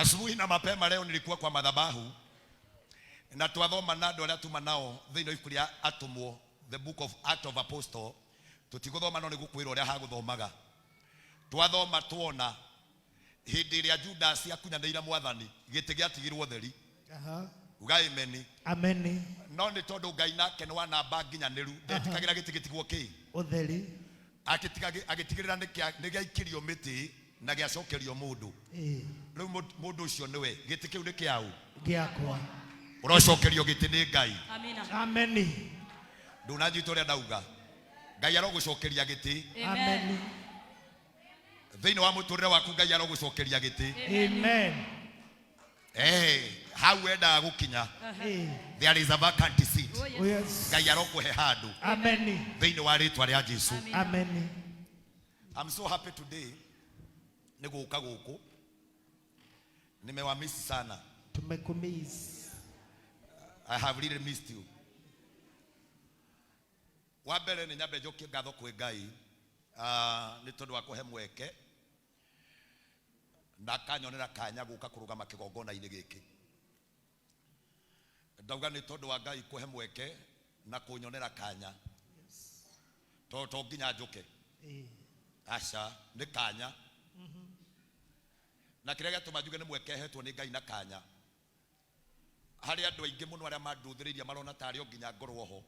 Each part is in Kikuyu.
Asubuhi na mapema leo nilikuwa kwa madhabahu na twathoma na andũ arĩa tuma nao thĩinĩ wa ibuku rĩa Atũmwo, the book of Act of Apostle. Tũtigũthoma no nĩ gũkwĩra ũrĩa hagũthomaga. Twathoma tuona hĩndĩ ĩrĩa Judasi akunyanĩire Mwathani, gĩtĩ gĩatigirwo theri. Uga ameni. Ameni. No nĩ tondũ Ngai nake nĩ wa namba nginyanĩru, ndetĩkagĩra gĩtĩ gĩtigwo kĩ Ũtheri. Agĩtigĩrĩra nĩ gĩaikirio mĩtĩ na gĩacokerio mũndũ. Rĩu mũndũ ũcio nĩwe, gĩtĩ kĩu nĩ kĩaũ? Gĩakwa. Ũrocokerio gĩtĩ nĩ Ngai. Amina. Ameni. Ndũnanyita ũrĩa ndauga. Ngai arogũcokeria gĩtĩ. Ameni. Thĩinĩ wa mũtũrĩre waku Ngai arogũcokeria gĩtĩ. Amen. Eh, hau wendaga gũkinya. There is a vacant seat. Oh, yes. Oh, yes. Ngai arokũhe handũ Ameni. thĩinĩ wa rĩtwa rĩa Jesu. Ameni. I'm so happy today nĩ gũka gũkũ. Nimewamiss sana. Tumekumiss. I have really missed you. Wa mbere nĩ nyambe njokie ngatho kwĩ Ngai nĩ tondũ wa kũhe mweke na akanyonera kanya gũka kũrũgama kĩgongona-inĩ gĩkĩ. Ndauga nĩ tondũ wa Ngai kũhe mweke na kũnyonera kanya, tondũ to nginya njũke, aca, nĩ kanya. Na kĩrĩa gĩatũma njuge nĩ mweke hetwo nĩ Ngai na kanya, harĩ andũ aingĩ mũno arĩa mandũthĩrĩirie marona tarĩ o nginya ngorwo ho,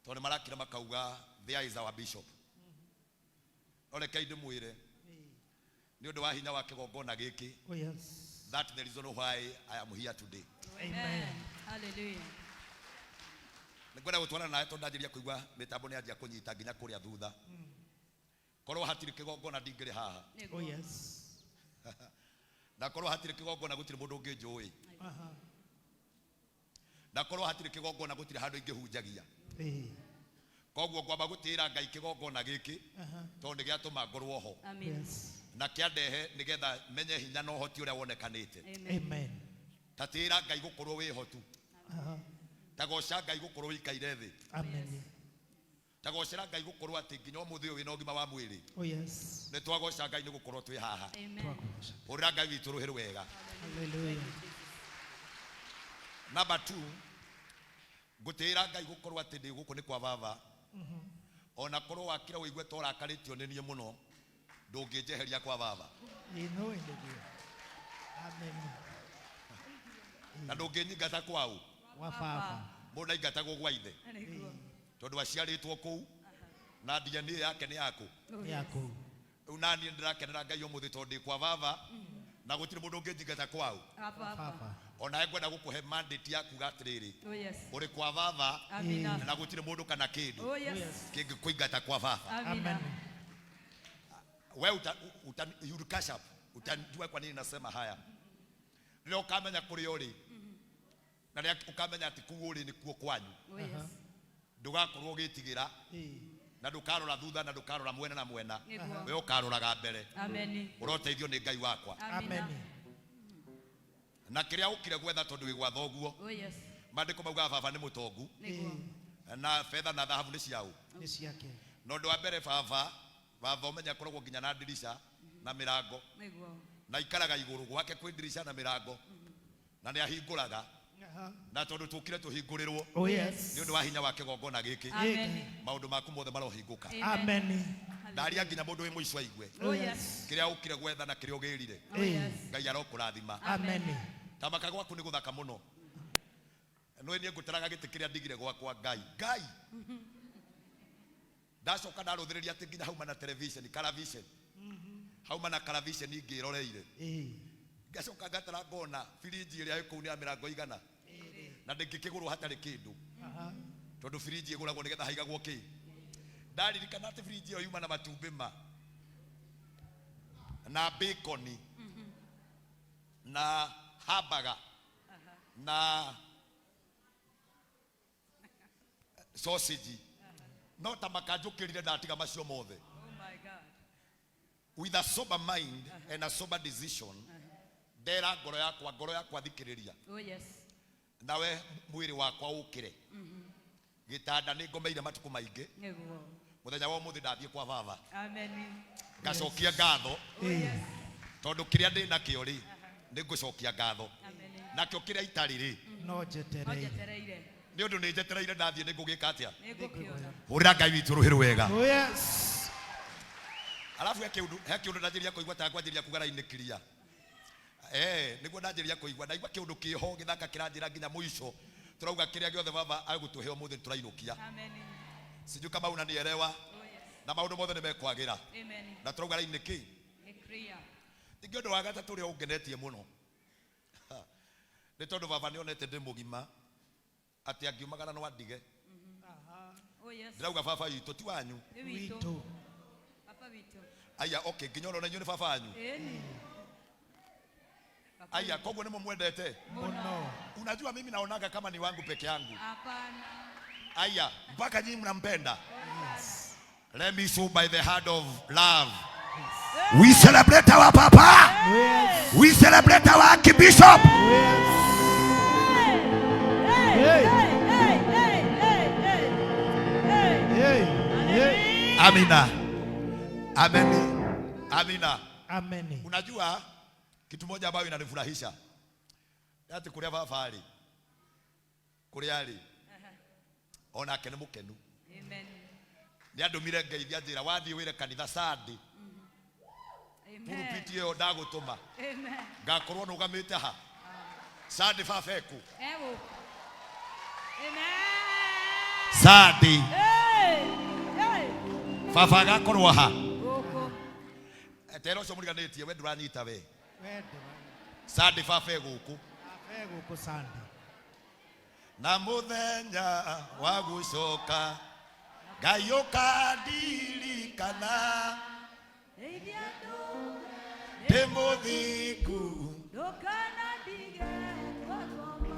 tondũ nĩ marakira makauga there is our bishop. No rekei ndĩmwĩre, nĩ ũndũ wa hinya wa kĩgongona gĩkĩ, Oh, yes. that the reason why I am here today. Amen. Hallelujah. Nĩngwenda gũtwarana nawe tondũ ndanjĩria kũigua mĩtambo nĩ yanjia kũnyita nginya kũrĩa thutha. Korwo hatirĩ kĩgongona ndingĩrĩ haha. Oh, yes. Na korwo hatirĩ kĩgongona gũtirĩ mũndũ ũngĩnjũĩ. Na korwo hatirĩ kĩgongona gũtirĩ handũ ingĩhunjagia. Koguo ngwamba gũtĩĩra Ngai kĩgongona gĩkĩ tondũ nĩ gĩatũma ngorwo ho. Amen. Yes. Na kĩandehe nĩgetha menye hinya na ũhoti ũrĩa wonekanĩte. Amen. Amen. Ta tĩĩra Ngai gũkorwo wĩ hotu. Ta goca Ngai gũkorwo wĩikaire thĩ. Amen. Ta gocera Ngai gũkorwo atĩ nginya ũmũthĩ ũyũ wĩna ũgima wa mwĩrĩ. Oh, yes. Nĩ twagoca Ngai nĩ gũkorwo twĩ haha. Amen. Hũrĩra Ngai witũ rũhĩ rwega. Hallelujah. Number 2, ngũtĩĩra Ngai gũkorwo atĩ ndĩ gũkũ nĩ kwa baba. Ona korwo wakira ũigue ta ũrakarĩtio nĩ niĩ mũno, ndũngĩnjeheria kwa baba. You know it, dear. Amen. Na ndũngĩnyingata kwao. Wa baba. Mũndũ aingatagwo gwa ithe. Tondũ aciarĩtwo kũu na DNA yake nĩ yaku. Yaku. Rĩu naniĩ ndĩrakenera Ngai ũmũthĩ tondũ ndĩ kwa baba na gũtirĩ mũndũ ũngĩnjingata kwao. Baba. Baba. Onawe ngwenda gũkũhe mandate ya kuga atĩrĩrĩ, Oh, yes. ũrĩ kwa baba Amina. na gũtirĩ mũndũ kana kĩndũ Oh, yes. kĩngĩkũingata kwa baba. Amina. Amen. Wewe uta, uta, you'll catch up. Utajua kwa nini nasema haya. Rĩrĩa ũkamenya kũrĩa ũrĩ na rĩrĩa ũkamenya atĩ kũu ũrĩ nĩkuo kwanyu, Oh, yes. ndũgakorwo ũgĩtigĩra na ndũkarora thutha na ndũkarora mwena na mwena, Nĩguo. we ũkaroraga mbere. Amen. Ũroteithio nĩ Ngai wakwa. Amina. Amen. Na kĩrĩa ũkire gwetha tondũ wĩ gwa thoguo, Oh, yes. maandĩko maugaga baba nĩ mũtongu Nĩguo. na betha na thahabu nĩ ciaũ. Nĩ ciake. Na ũndũ wa mbere baba, baba ũmenye akoragwo nginya na ndirica na mĩrango, Nĩguo. na ikaraga igũrũ gwake kwĩ ndirica na mĩrango, na nĩ ahingũraga, na tondũ tũkire tũhingũrĩrwo Oh, yes. nĩ ũndũ wa hinya wa kĩgongona gĩkĩ, Amen. maũndũ maku mothe marohingũka. Amen. Ndaria nginya mũndũ wĩ mũico aigue Oh, yes. kĩrĩa ũkire gwetha na kĩrĩa ũgĩrire. Oh, yes. Ngai arokũrathima. Amen. Tamaka gwaku nĩ gũthaka mũno. Nĩ niĩ ngũtaraga gĩtĩ kĩrĩa ndigire gwakwa Ngai. Ngai. Ndacoka ndarũthĩrĩria atĩ nginya hauma na television, caravision. Hauma na caravision ingĩroreire. Ngacoka ngatara ngona birinji ĩrĩa ĩ kũu nĩ ya mĩrango igana. Na ndĩngĩkĩgũrwo hatarĩ kĩndũ. Tondũ birinji ĩgũragwo nĩgetha haigagwo kĩ. Ndaririkana atĩ birinji ĩyo yuma na matumbĩ ma na bacon na hamburger na sausage. No ta makanjũkĩrire ndatiga macio mothe. Oh, my God. With a sober mind and a sober decision, ndera ngoro yakwa, ngoro yakwa thikĩrĩria. Oh, yes. Nawe mwĩrĩ wakwa ũkĩre. Gĩtanda nĩ ngomeire matukũ maingĩ. Nĩguo. Mũthenya wa ũmũthĩ ndathiĩ kwa baba. Amen. Ngacokia ngatho Oh, yes. tondũ kĩrĩa ndĩ nakĩo rĩ, Nĩ ngũcokia ngatho. Amen. Nakĩo kĩrĩa itarĩ rĩ, No No njetereire. njetereire. nĩ ũndũ nĩ njetereire ndathiĩ nĩ ngũgĩka atĩa? Nĩ ngũkĩona. Hũrĩra Ngai witũ rũhĩ rwega. Oh yes. Alafu he kĩũndũ ndanjĩrĩria kũigua ta ngwanjĩrĩria kuga raini clear. Eh, nĩguo ndanjĩrĩria kũigua ndaigua kĩũndũ kĩho gĩthaka kĩranjĩra nginya mũico. Tũrauga kĩrĩa gĩothe baba agũtũhe ũmũthĩ nĩtũrainũkia. Amen. Sijui kama unanielewa. Oh yes. Na maũndũ mothe nĩ mekwagĩra. Amen. Na tũrauga raini kĩ? Nĩ clear. Ningĩ ũndũ wa gatatũ ũrĩa ũngenetie mũno nĩ tondũ baba nĩonete ndĩ mũgima atĩ angiumagara no andige. Oh yes. Ndĩrauga baba witũ ti wanyu. Nĩ witũ. Witũ. Baba witũ. Aya, okay, nginya ona inyuĩ nĩ baba wanyu. Ĩni. Baba Aya, witũ. koguo nĩ mũmwendete. Mũno. Unajua mimi naonaga kama ni wangu peke yangu. Hapana. Aya, mpaka nyinyi mnampenda. Yes. Let me show by the hand of love. We celebrate our papa. Yes. We celebrate our archbishop. Yes. Hey, hey, hey, hey, hey, hey, hey. Hey. Hey. Amina. Ameni. Amina. Amen. Unajua kitu moja ambayo inanifurahisha ati kuria baba ari kuria ari onake nĩ mũkenu. Amen. Nĩ andũmire ngeithia njĩra wathiĩ wĩre kanitha Sunday Amen. pulpiti ĩyo ndagũtũma Amen. ngakorwo nũgamĩte ha Sunday baba eku Ewo. Amen. Sunday Hey, hey. baba agakorwo ha Gũkũ. tera ũcio mũriganĩtie we ndũranyita we Wendo. Sunday baba e gũkũ Baba gũkũ Sunday. na mũthenya wa gũcoka Ngai ũkandirikana Ndeithia andũ. ndĩ mũthingu Ndũkanandige twakoma.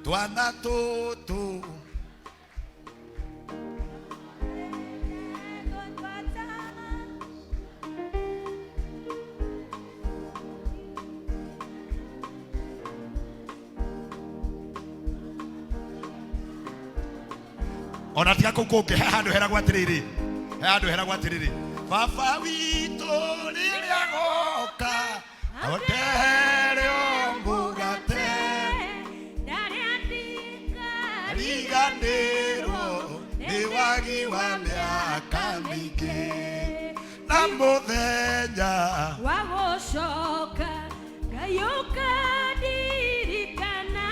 twana tũtũ Twatwata. Ona tiga kũu kũngĩ he handũ heragwo atĩrĩrĩ, he handũ heragwo atĩrĩrĩ, baba witũ rĩrĩa goka otehere o mũgate riganĩrwo nĩ wagi wa mĩaka mĩingĩ na mũthenya wa gũcoka Ngai ũkandirikana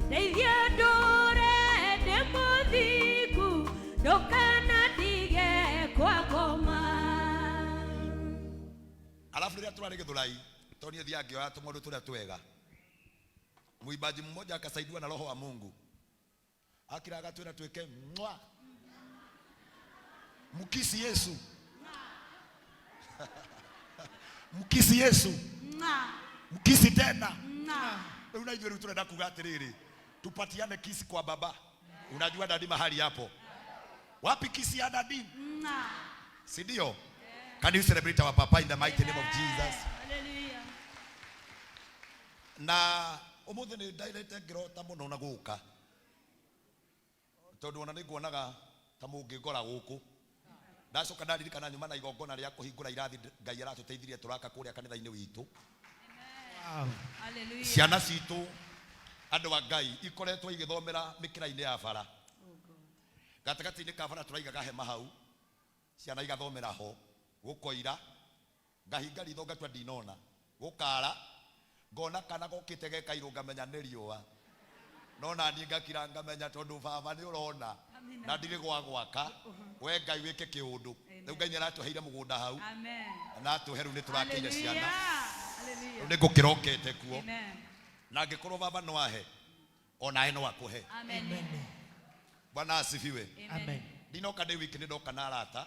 ndeithia ndũre ndĩ mũthingu ndũkanandige kwakoma. Alafu rĩrĩa tũrarĩ Gĩthũrai tondũ niĩ thiaga ngĩoya tũmaũndũ tũrĩa twega, mwimbaji mmoja akasaidiwa na roho wa Mungu akira agatwĩra twĩke mwa mkisi Yesu mkisi Yesu mkisi tena. Rĩu na ithuĩ rĩu tũrenda kuga atĩrĩrĩ, tupatiane kisi kwa baba. Unajua dadi mahali hapo wapi kisi ya dadi, si ndio? Can you celebrate our papa in the mighty name of Jesus? Hallelujah. Na umuthi ni ndairite ngirota muno na guka tondu ona nĩnguonaga ta mũngĩngora gũkũ ndacoka ndaririkana nyuma na igongona rĩa kũhingũra irathi Ngai aratũteithirie tũraka kũrĩa kanitha-inĩ witũ. Wow. Hallelujah. Ciana citũ andũ a Ngai ikoretwo igĩthomera mĩkĩra-inĩ ya bara, gatagatĩ-inĩ ka bara tũraigaga hema hau ciana igathomera ho gũkoira ngahinga ritho ngatua ndinona gũkara ngona kana gokĩte ge kairũ ngamenya nĩ riũa no naniĩ ngakira ngamenya tondũ baba nĩ ũrona na ndirĩ gwa gwaka we Ngai wĩke kĩũndũ. Rĩu Ngai nĩ aratũheire mũgũnda hau Amen. na atũhe rĩu nĩ tũrakĩire ciana. Hallelujah. Rĩu nĩ ngũkĩrokete kuo. Amen. Na angĩkorwo baba no ahe onawe no akũhe. Amen. Bwana asifiwe. Amen. Ndinoka ndĩ wiki nĩ ndoka na arata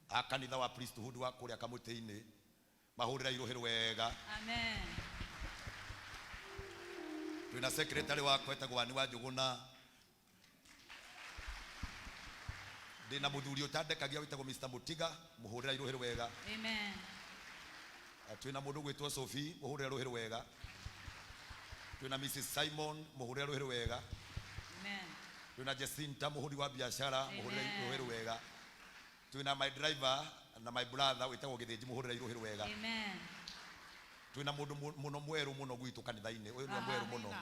a kanitha wa priesthood wa kũrĩa kamũtĩ-inĩ mahũrĩra irũhĩ rwega. Amen. Twĩna secretary wakwa etagwo Wani wa Njũgũna, ndĩna mũthuri ũtandekagia wĩtagwo Mr. Mũtiga mũhũrĩra irũhĩ rwega. Amen. Twĩna mũndũ gwĩtwo Sophie mũhũrĩra rũhĩ rwega. Twĩna Mrs. Simon mũhũrĩra rũhĩ rwega. Amen. Twĩna Jacinta mũhũri wa biacara mũhũrĩra Amen. rũhĩ rwega. Twĩna my driver na my brother wĩtagwo Gĩthĩnji mũhũrĩra irũhĩ rwega. Amen. Twina mundu muno mweru muno gwitu kanitha-ini, uyu ni mweru muno.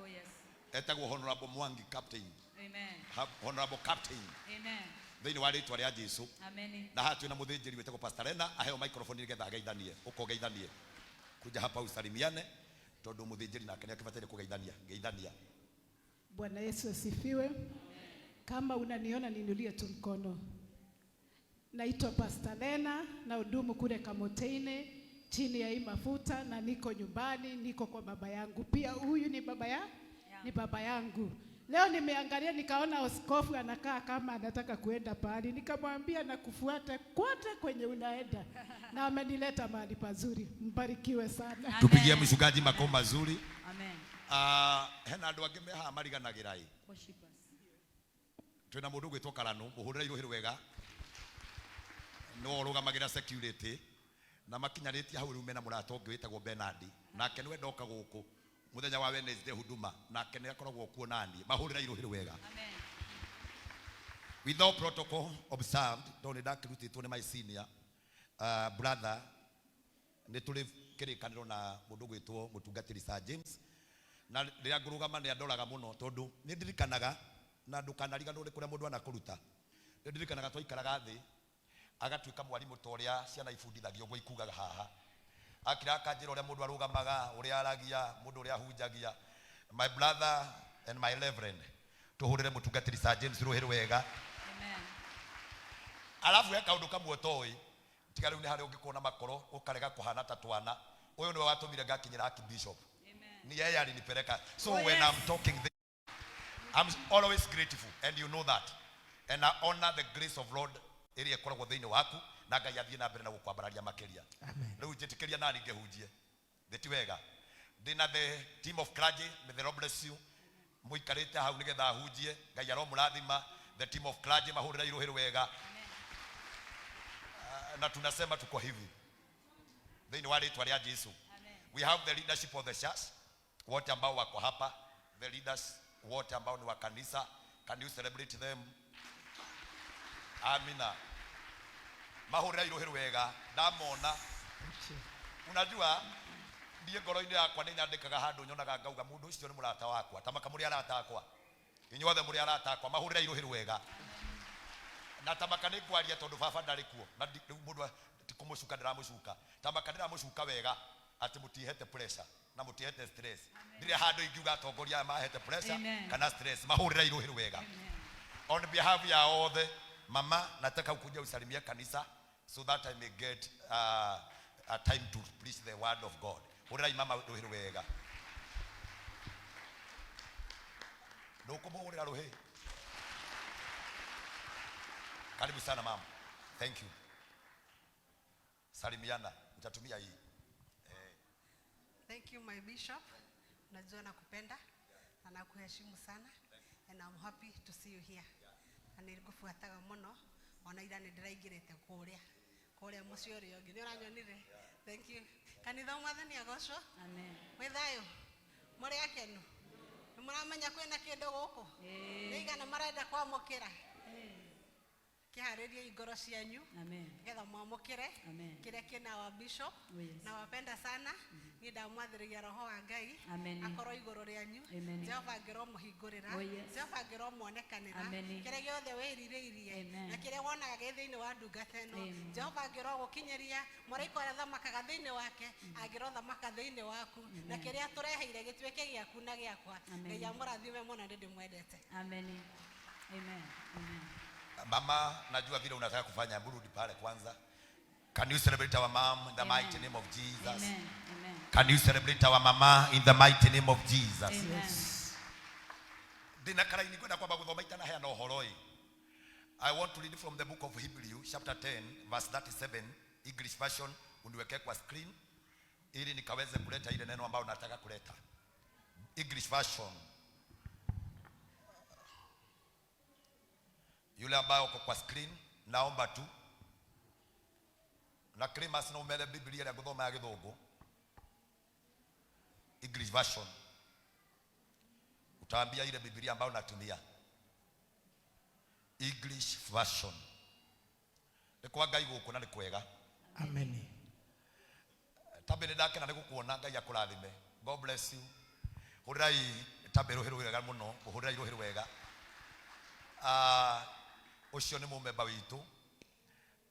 Oh yes. Etagwo Honorable Mwangi Captain. Amen. Honorable Captain. Amen. Thiini wa ritwa ria Jesu. Amen. Na haha twina muthinjiri witagwo Pastor Lena, aheo microphone nigetha ageithanie. Uka ugeithanie. Kuja hapa usalimiane tondu muthinjiri nake ni akibataire kugeithania. Geithania. Bwana Yesu asifiwe. Kama unaniona niinulie tu mkono. Naitwa Pastor Lena na hudumu kule Kamotene chini ya hii mafuta, na niko nyumbani, niko kwa baba yangu. Pia huyu ni baba ya? Ni baba yangu. Leo nimeangalia nikaona askofu anakaa kama anataka kuenda pahali, nikamwambia nakufuata kote kwenye unaenda, na amenileta mahali pazuri. Mbarikiwe sana. Tupigie mchungaji makofi mazuri. Amen. Hena andu angi me haha mariganagira i. Worshipers. Twina mundu gwitwo Karanu, muhurire iruhi rwega. No urugamagira security na makinyaritie hau riu mena murata ungi witagwo Bernard, nake niwe ndoka guku muthenya wa Wednesday huduma, nake ni akoragwo kuo nani. Mahurira iruhi rwega. Amen. Without protocol observed, ndo ni ndakirutitwo ni my senior brother, ni turi kirikaniro na mundu gwitwo mutungatiri Sir James, na riria ngurugama ni andoraga muno tondu ni ndirikanaga na ndukanariganwo ni kuria mundu anakuruta. Ni ndirikanaga twaikaraga thi agatuika mwarimu ta uria ciana ibundithagio guo ikugaga haha, akira akanjira uria mundu arugamaga, uria aragia, mundu uria ahunjagia. My brother and my reverend, tuhurire mutungatiri Sir James ruhi rwega. Amen. Alafu he kaundu kamwe toi tiga riu ni haria ungikuona makoro ukarega kuhana ta twana. Uyu niwe watumire ngakinyira archbishop. Amen. Ni yeye alinipeleka. So Oh, when yes. I'm talking this, I'm always grateful, and you know that, and I honor the grace of Lord iria ikoragwo thiini waku, na Ngai athie na mbere na gukwambararia makiria. Amen. Riu njitikiria nani ngehunjie thiti wega. Ndina the team of clergy, may the Lord bless you. Muikarite hau nigetha ahunjie, Ngai aromurathima. The team of clergy mahurira iruhi rwega. Na tunasema tuko hivi thiini wa ritwa ria Jesu. Amen. We have the leadership of the church, wote ambao wako hapa, the leaders wote ambao ni wa kanisa, can you celebrate them? Amina. Mahurira iruhi rwega ndamona. Unajua ndiye ngoro-inĩ yakwa nĩ nyandĩkaga handũ nyonaga ngauga mũndũ ũcio nĩ mũrata wakwa, ta maka mũrĩ arata akwa, inyuothe mũrĩ arata akwa, mahũrĩre iruhi rwega. Na ta maka nĩ ngwaria tondũ baba ndarĩ kuo, na rĩu mũndũ ti kũmũcuka ndĩramũcuka, ta maka ndĩramũcuka wega atĩ mũtihete pressure na mũtihete stress. Ndirĩ handũ ingiuga atongoria aya mahete pressure Amen. kana stress. Mahũrĩre iruhi rwega. Amen. On behalf ya othe, mama, nataka ukuje usalimie kanisa so that I may get a time to preach the word of God. Hũrĩrai mama rũhĩ rwega. Ndũkũmũhũrĩra rũhĩ. Karibu sana mama. Thank you. Salimiana, utatumia hii. Thank you my bishop. Najua nakupenda na nakuheshimu sana, and I'm happy to see you here. Na nĩngũbuataga mũno ona ira nĩndĩraingĩrĩte kũrĩa mũciĩ ũrĩa ũngĩ. Nĩũranyonire? Thank you. Kanitha mwathani agocwo. Amen. Mwĩ thayũ? Mũrĩ akenu? Nĩmũramenya kwĩna kĩndũ gũkũ? Ĩĩ. Nĩ igana marenda kwamũkĩra? Kĩharĩriei ngoro cianyu. Amen. Nĩgetha mwamũkĩre Amen. kĩrĩa kĩna wa bishop. Oh, yes. Nawapenda sana. Niĩ ndamwathĩrĩria roho wa Ngai Amen. akorwo igũrũ rĩanyu. Amen. Jehova angĩromũhingũrĩra. Oh, yes. Jehova angĩromuonekanĩra. Amen. Kĩrĩa gĩothe wĩrirĩirie Amen. na kĩrĩa wonaga gĩ thĩinĩ wa ndungata ĩno, Amen. Jehova angĩrogũkinyĩria. Mũraika ũrĩa thamakaga thĩinĩ wake angĩrothamaka thĩinĩ waku, na Amen. kĩrĩa tũreheire gĩtuĩke gĩaku na gĩakwa. Amen. Ngai amũrathime mũno, nĩ ndĩmwendete. Amen. Amen. Amen. Mama, najua vile unataka kufanya, rudi pale kwanza. Can you celebrate our mom in the Amen. mighty name of Jesus? Amen. Amen. Can you celebrate our mama in the mighty name of Jesus? Amen. Ndina karaini kwenda kwamba guthoma itanaheana ũhoro ĩ. I want to read from the book of Hebrew chapter 10 verse 37 English version, uniwekee kwa screen ili nikaweze kuleta ile neno ambalo nataka kuleta. English version. Yule ambaye uko kwa screen naomba tu na Christmas no umere Biblia ya guthoma ya githungu English version, utaambia ile Biblia ambayo natumia English version. Ni kwa Ngai guku na ni kwega. Amen. Tamba Tambe nĩ ndakena nĩ gũkuona. Ngai akũrathime. God bless you. Hũrĩrai Tambe rũhĩ rwega mũno. Hũrĩrai rũhĩ rwega. Ah, ũcio nĩ mũmemba witũ.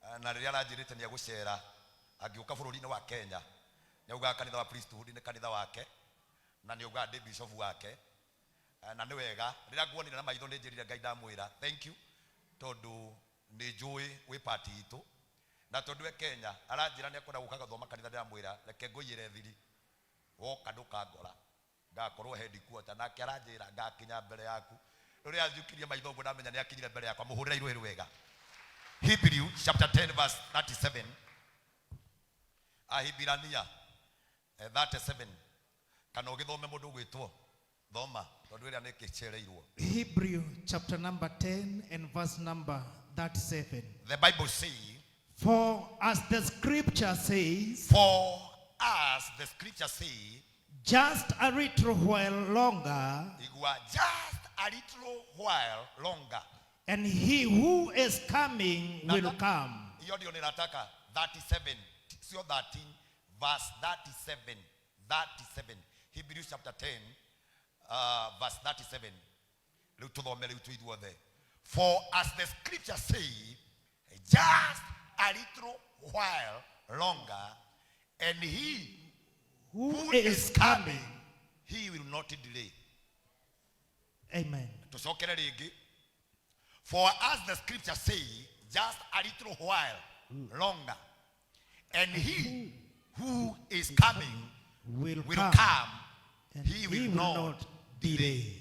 Ah, na rĩrĩa aranjĩrĩte nĩ egũcera angĩũka bũrũri-inĩ wa Kenya, nĩ augaga kanitha wa priesthood nĩ kanitha wake, na nĩ augaga ndĩ bishop wake. Ah, na nĩ wega rĩrĩa nguonire na maitho nĩ njĩrire Ngai ndamwĩra thank you, tondũ nĩ njũĩ wĩ part itũ, na tondũ e Kenya aranjĩra nĩ ekwenda gũka gũthoma kanitha, ndĩramwĩra reke ngũiyĩre thiri, woka ndũkangora, ngakorwo headquarter. Nake aranjĩra ngakinya mbere yaku. Rĩrĩa anjukirie maitho ũguo ndamenya nĩ akinyire mbere yakwa. Mũhũrĩra irũhĩ rwega. Hebrew chapter 10 verse 37, Ahibirania 37, kana ũgĩthome mũndũ ũgwĩtwo thoma, tondũ ĩrĩa nĩ kĩcereirwo. Hebrew chapter number 10 and verse number 37. The Bible say, For as the scripture says, for as the scripture say, just a little while longer, igua, just a little while longer, and he who is coming Na will come. Hiyo ndio ninataka. 37, sio 13, verse 37. 37, Hebrews chapter 10 verse 37. Rĩu tũthome rĩu tũithuothe. For as the scripture say, just a little while longer, and he who is coming, he will not delay. Amen. Tucokere rĩngĩ. For as the scripture say, just a little while longer, and he who is coming will will come, come, and he will not delay.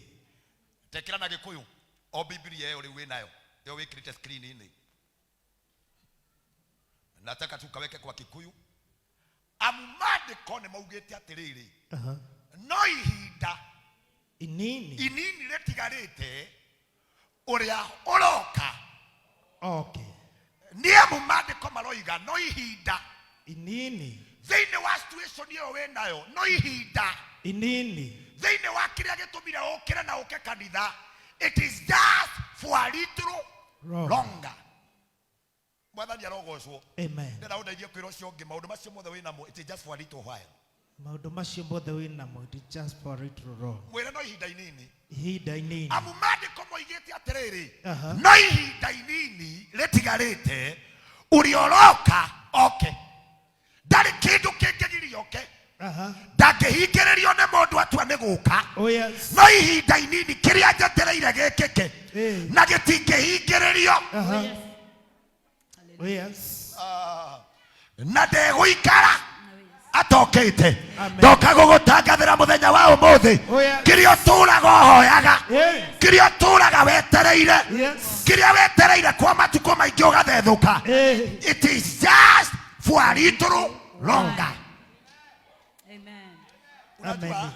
Tekera na Gĩkũyũ o Biblia ĩyo rĩu wĩnayo, ĩyo wĩkĩrĩte screen-inĩ. Nataka tu kaweke kwa Kikuyu, amu maandĩko nĩ maugĩte atĩrĩrĩ, no ihinda Inini. Inini rĩtigarĩte, ũrĩa ũroka nĩ amu maandĩko maroiga no ihinda Inini. Thĩinĩ wa situation ĩyo wĩ nayo, no ihinda Inini. Thĩinĩ wa kĩrĩa gĩtũmire ũkĩre na ũke kanitha, it is just for a little Longer. longer. Mwathani arogocwo. Amen. Ndĩrenda ũndeithie kwĩra ũcio ũngĩ, maũndũ macio mothe wĩ namo, it is just for a little while. Maũndũ macio mothe wĩ namo, it is just for a little long. Mwĩre no ihinda inini. Ihinda inini. Amu maandĩko moigĩte atĩrĩrĩ, no ihinda inini rĩtigarĩte, ũrĩa ũroka oke, ndarĩ kĩndũ kĩngĩgiria oke. Ndangĩhingĩrĩrio nĩ mũndũ atua nĩ gũka. Oh yes. No ihinda inini kĩrĩa njetereire gĩkĩke na gĩtingĩhingĩrĩrio. Oh yes. Na ndegũikara atokĩte. Amen. Ndoka gũgũtangathĩra mũthenya wa ũmũthĩ, Oh, yes. kĩrĩa ũtũraga ũhoyaga, kĩrĩa ũtũraga wetereire, kĩrĩa wetereire kwa matukũ maingĩ ũgathethũka, it is just for a little longer. Amen. Unajua, Amen.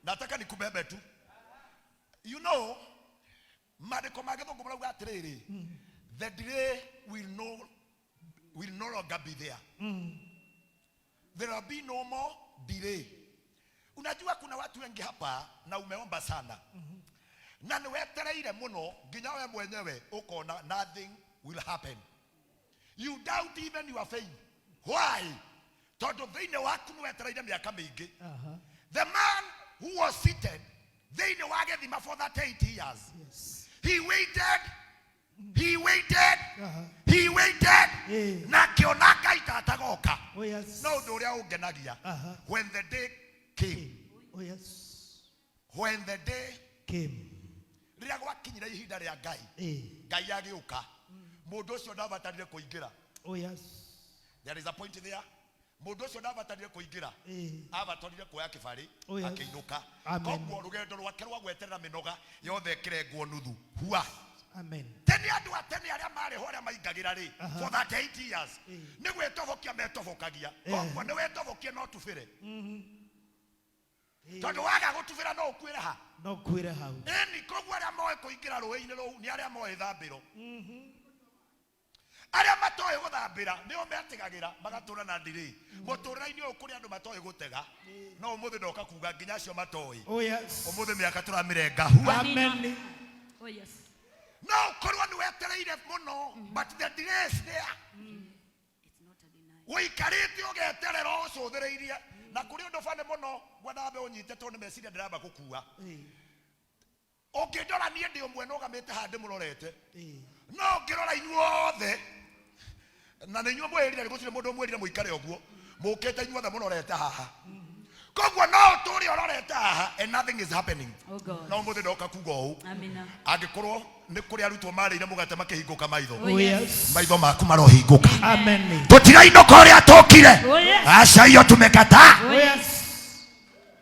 nataka nikubebe tu. Maandĩko ma Gĩthũngũ marauga atĩrĩrĩ, the delay will no longer be there. There will be no more delay. Unajua kuna watu wengi hapa na umeomba sana na nĩwetereire mũno nginya we mwenyewe ũkona nothing will happen. You doubt even your faith. Why? Tondũ thĩinĩ waku nĩwetereire mĩaka mĩingĩ. The man who was seated thĩinĩ wa gĩthima for 38 years, he waited, he waited, he waited, na akĩona Ngai ta atagoka. Oh yes. No ũndũ ũrĩa ũngenagia, when the day came, Oh yes. when the day Came. Rĩrĩa gwakinyire ihinda rĩa Ngai, Ngai agĩũka, mũndũ ũcio ndabatarire kũingĩra. Oh yes. There is a point there. Mũndũ ũcio ndabatarire kũingĩra, abatarire kuoya kĩbarĩ, Oh, yes. akĩinũka. Amen. Koguo rũgendo rwake rwa gweterera mĩnoga yothe ĩkĩrengwo nuthu hua. Amen. Tene andũ a tene arĩa marĩ ho, arĩa maingagĩra rĩ, for 38 years nĩ gwĩtobokia metobokagia. Koguo nĩ wetobokie no tubĩre, tondũ waga gũtubĩra no ũkuĩre ha. No kwĩre hau. Ĩni, koguo arĩa moĩ kũingĩra rũĩ-inĩ rũu nĩ arĩa moĩ thambĩro. Arĩa matoĩ gũthambĩra nĩo metigagĩra magatũra na ndirĩ mũtũrĩre-inĩ ũyũ. Kũrĩ andũ matoĩ gũtega, no ũmũthĩ ndoka kuga nginya acio matoĩ, Oh yes. ũmũthĩ mĩaka tũramĩrenga hua. Amen. Oh yes. No ũkorwo nĩ wetereire mũno, but the delay is there. It's not a denial. Ũikarĩte ũgeterera ũcũthĩrĩirie na kũrĩ ũndũ bane mũno ngwenda wambe ũnyite tondũ nĩ meciria ndĩramba gũkua. Ũngĩndora niĩ ndĩ ũmwe nũgamĩte haha ndĩmũrorete. No ũngĩrora inyuothe na nĩ inyuĩ mwĩrire gũtirĩ mũndũ ũmwĩrire mũikare ũguo mũkĩte inyuothe mũrorete haha. Koguo no ũtũre ũrorete haha and nothing is happening. Oh God. No ũmũthĩ ndoka kuga ũũ. Amina. Angĩkorwo nĩ kũrĩ arutwo marĩire mũgate makĩhingũka maitho. Oh yes. Maitho maku marohingũka. Amen. Tũtirainũka ũrĩa tũkire. Oh yes. Aca hiyo tumekataa. Oh yes.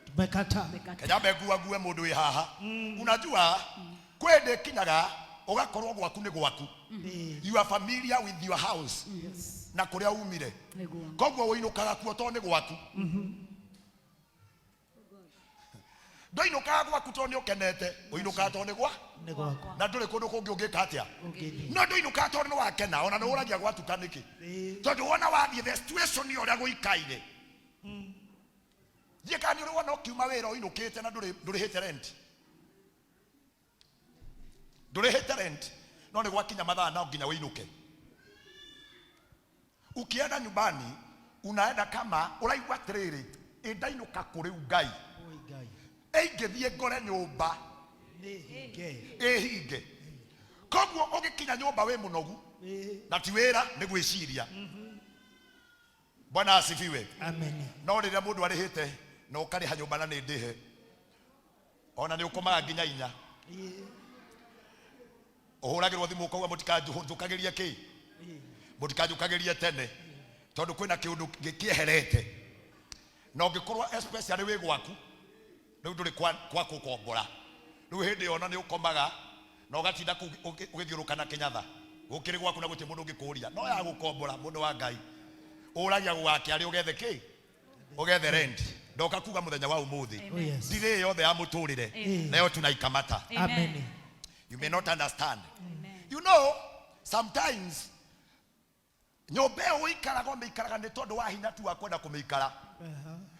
Tumekataa. Kanyambe ngua ngue mũndũ wĩ haha. Unajua kwĩ ndĩ kinyaga ũgakorwo gwaku nĩ gwaku. You are familiar with your house. Na kũrĩa umire. Nĩguo. Koguo ũinũkaga kuo tondũ nĩ gwaku. Ndũinũkaga gwaku tondũ nĩ ũkenete, ũinũkaga tondũ nĩ gwa Nĩ gwaku. na ndũrĩ kũndũ kũngĩ ũngĩka atĩa. Ũngĩthiĩ. No ndũinũkaga tondũ nĩ wakena, ona nĩ ũragia gwatuka nĩkĩ. Tondũ wona wathiĩ the situation ya ũrĩa gũikaire. Thiĩ kana nĩ ũrĩ wona ũkiuma wĩra ũinũkĩte na ndũrĩhĩte rent. Ndũrĩhĩte rent, no nĩ gwakinya mathaa no nginya ũinũke. Ukienda nyumbani unaenda kama ũraigua atĩrĩrĩ, ĩ ndainũka kũ rĩu Ngai? Oi Ngai. Ĩ ingĩthiĩ ngore nyũmba Nĩ hinge. ĩhinge. Koguo ũgĩkinya nyũmba wĩ mũnogu na ti wĩra nĩ gwĩciria. Bwana asifiwe. Amen. No rĩrĩa mũndũ arĩhĩte na ũkarĩha nyũmba na nĩ ndĩhe, ona nĩ ũkomaga nginya inya. Ũhũragĩrwo thimũ ũkauga mũtikanjũkagĩrie kĩ? Mũtikanjũkagĩrie tene tondũ kwĩna kĩũndũ gĩkĩeherete. Na ũngĩkorwo especially wĩ gwaku, rĩu ndũrĩ kwa gũkombora. Rĩu hĩndĩ ĩyo ona nĩ ũkomaga na ũgatinda kũu ũgĩthiũrũka na kĩnyatha. Gũkĩrĩ gwaku na gũtirĩ mũndũ ũngĩkũria. No ya gũkombora mũndũ wa Ngai. Ũragia gũgakĩa rĩ ũgethe kĩ? Ũgethe rent. Ndoka kuga mũthenya wa ũmũthĩ. Oh yes. Ndirĩ yothe ya mũtũrĩre. Leo tunaikamata. Amen. You may not understand. You know, sometimes nyũmba ĩyo ũikaraga ũmĩikaraga nĩ tondũ wa hinya tu wa kwenda kũmĩikara.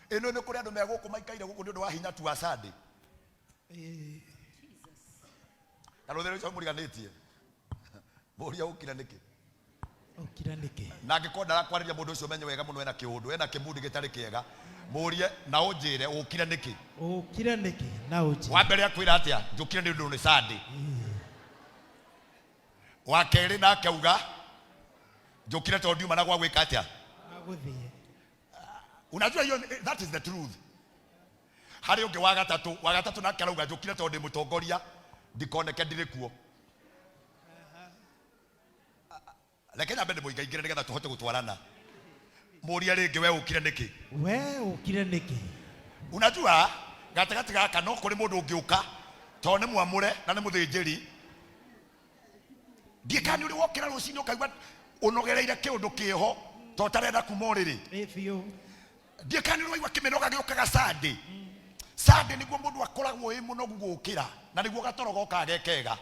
Ĩno nĩ kũrĩ andũ me gũkũ maikaire gũkũ nĩ ũndũ wa hinya tu wa Sunday. Na rũthĩ rũcio mũriganĩtie. Mũria ũkire nĩkĩ? Ũkire nĩkĩ? Na angĩkorwo ndarakwarĩria mũndũ ũcio ũmenye wega mũno ena kĩũndũ, ena kĩmundi gĩtarĩ kĩega. Mũrie na ũnjĩre ũkire nĩkĩ? Ũkire nĩkĩ na ũnjĩre. Wa mbere akwĩra atĩa? Njũkire nĩ ũndũ nĩ Sunday. Wa kerĩ nake auga njũkire tondũ ndiuma na gwa gwĩka atĩa? Agũthiĩ. Unajua hiyo that is the truth. Harĩ ũngĩ wa gatatũ, wa gatatũ nake arauga njũkire tondũ ndĩ mũtongoria ndikoneke ndirĩ kuo. Reke nyambe ndĩmũingaingĩre nĩgetha tũhote gũtwarana. Mũrie rĩngĩ we ũkire nĩkĩ? We ũkire nĩkĩ? Unajua gatagatĩ gaka no kũrĩ mũndũ ũngĩũka tondũ nĩ mwamũre na nĩ mũthĩnjĩri. Ndiĩ kana nĩ ũrĩ wokĩra rũcinĩ ũkaigua ũnogereire kĩũndũ kĩho to ũtarenda kuma ũrĩrĩ. Ĩ biũ. Ndiĩ kana nĩ ũrĩ waigua kĩmĩnoga gĩũkaga Sunday. Sunday nĩguo mũndũ akoragwo ĩ mũnogu gũkĩra na nĩguo gatoro gokaga ge kega.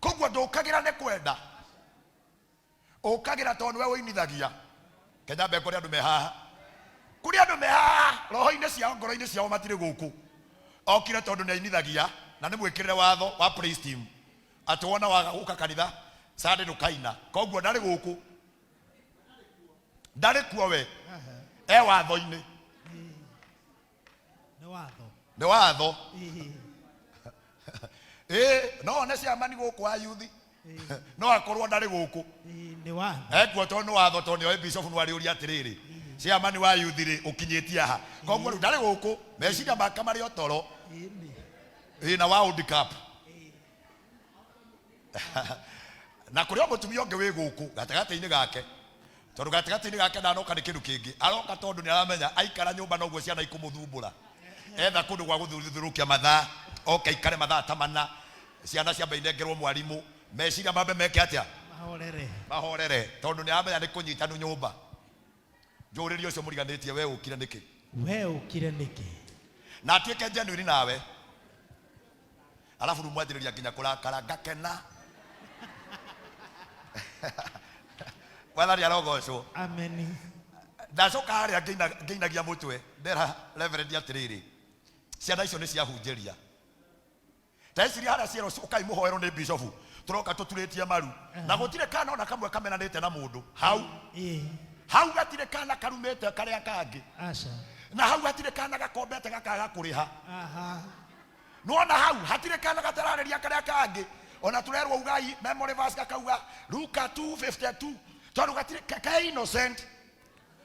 Koguo ndũkagĩra nĩ kwenda. Ũkagĩra tondũ nĩwe ũinithagia. Kenya mbe kũrĩ andũ me haha. Kũrĩ andũ me haha roho-inĩ ciao ngoro-inĩ ciao matirĩ gũkũ. Okire tondũ nĩ ainithagia na nĩ mwĩkĩrĩre watho wa praise team. Atĩ wona waga gũka kanitha Sunday ndũkaina. Koguo ndarĩ gũkũ. Ndarĩ kuo we. E watho-inĩ. Nĩ watho. Nĩ watho. Ĩ no one ciamani gũkũ wa yuthi. No akorwo ndarĩ gũkũ. Nĩ watho. Ekuo tondũ nĩ watho tondũ nĩoĩ bishop no arĩũria atĩrĩrĩ ciamani wa yuthi rĩ ũkinyĩtie ha. Koguo rĩu ndarĩ gũkũ. Meciria make marĩ o toro. Ĩ na wa World Cup. Na kũrĩ o mũtumia ũngĩ wĩ gũkũ gatagatĩ-inĩ gake. Tondũ gatagatĩ-inĩ gake ndanoka nĩ kĩndũ kĩngĩ. Aroka tondũ nĩ aramenya aikara nyũmba noguo ciana ikũmũthumbũra. Etha kũndũ gwa gũthuthurukia mathaa, oke aikare mathaa ta mana, ciana ciambe inengerwo mwarimũ, meciria mambe meke atĩa? Mahorere. Mahorere. Tondũ nĩ aramenya nĩ kũnyitanu nyũmba. Njũrĩrie ũcio mũriganĩtie we ũkire nĩkĩ? We ũkire nĩkĩ? Na atuĩke genuine nawe. Alafu rĩu mwanjĩrĩria nginya kũrakara ngakena. Mwathani arogocwo. Amen. Ndacoka harĩa ngĩinagia mũtwe ndera reverend atĩrĩrĩ, ciana icio nĩ ciahunjĩria. Ndeciria harĩa cierwo ũkai mũhoerwo nĩ bishop, tũroka tũturĩtie maru. Na gũtirĩ kana ona kamwe kamenanĩte na mũndũ hau. Hau gatirĩ kana karumĩte karĩa kangĩ. Aca. Na hau hatirĩ kana gakombete gakaga kũrĩha. Aha. Nĩwona hau hatirĩ kana gatararĩria karĩa kangĩ. Ona tũrerwo ugai memory verse gakauga Luka 2:52 tondũ gatirĩ ke innocent,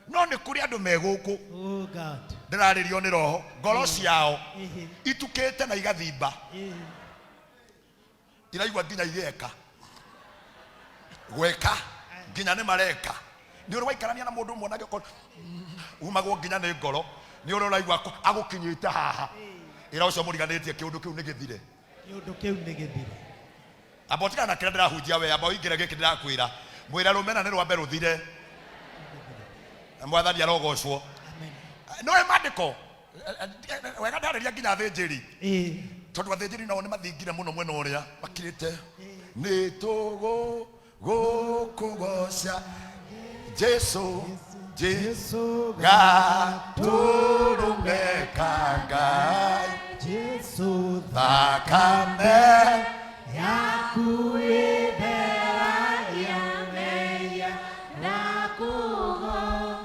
no nĩ kũrĩ andũ me gũkũ. Oh God. Ndĩrarĩrio nĩ roho ngoro ciao Ehe. itukĩte na igathimba. Ehe. Iraigua nginya igeka gweka nginya nĩ mareka nĩ ũrĩ waikarania na mũndũ ũmwe nake umagwo nginya nĩ ngoro nĩ ũrĩa ũraigua agũkinyĩte haha ĩra ũcio mũriganĩtie kĩũndũ kĩu nĩ gĩthire. Kĩũndũ kĩu nĩ gĩthire. Amba ũtigana na kĩrĩa ndĩrahunjia we, amba ũingĩre gĩkĩ ndĩrakwĩra mwĩra rũmena nĩ rwambe rũthire na mwathani arogocwo. Amen. No ĩ maandĩko wega ndarĩria nginya athĩnjĩri. Ĩĩ. Tondũ athĩnjĩri nao nĩ mathingire mũno mwena ũrĩa makirĩte nĩ tũgũ gũkũgoca Jesu Jesu Jesu gatũrũme ka Ngai Jesu thakame yaku ĩtheragia mehia na kũgoca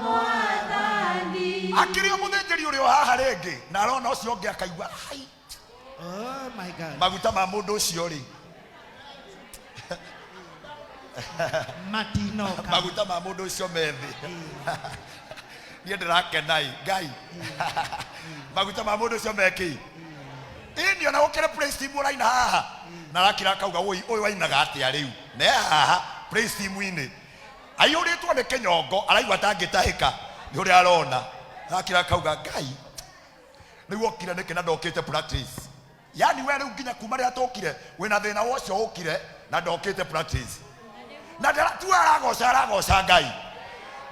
Mwathani. Akĩrĩ o mũthĩnjĩri ũrĩa o haha rĩngĩ na arona ũcio ũngĩ akaigua ai. Oh my God. Maguta ma mũndũ ũcio rĩ Matinoka. Maguta ma mũndũ ũcio methĩ niĩ ndĩrakenai Ngai maguta ma mũndũ ũcio mekĩ ĩni ona gũkĩrĩ praise team ũraina haha na arakira akauga ũi ũyũ ainaga atĩa rĩu ne haha praise team-inĩ aiyũrĩtwo nĩ kĩnyongo araigua atangĩtahĩka nĩ ũrĩa arona arakira akauga Ngai rĩu okire nĩkĩ na ndokĩte practice yani we rĩu nginya kuma rĩrĩa tũkire wĩna thĩna wocio ũkire na ndokĩte practice na tu aragoca aragoca Ngai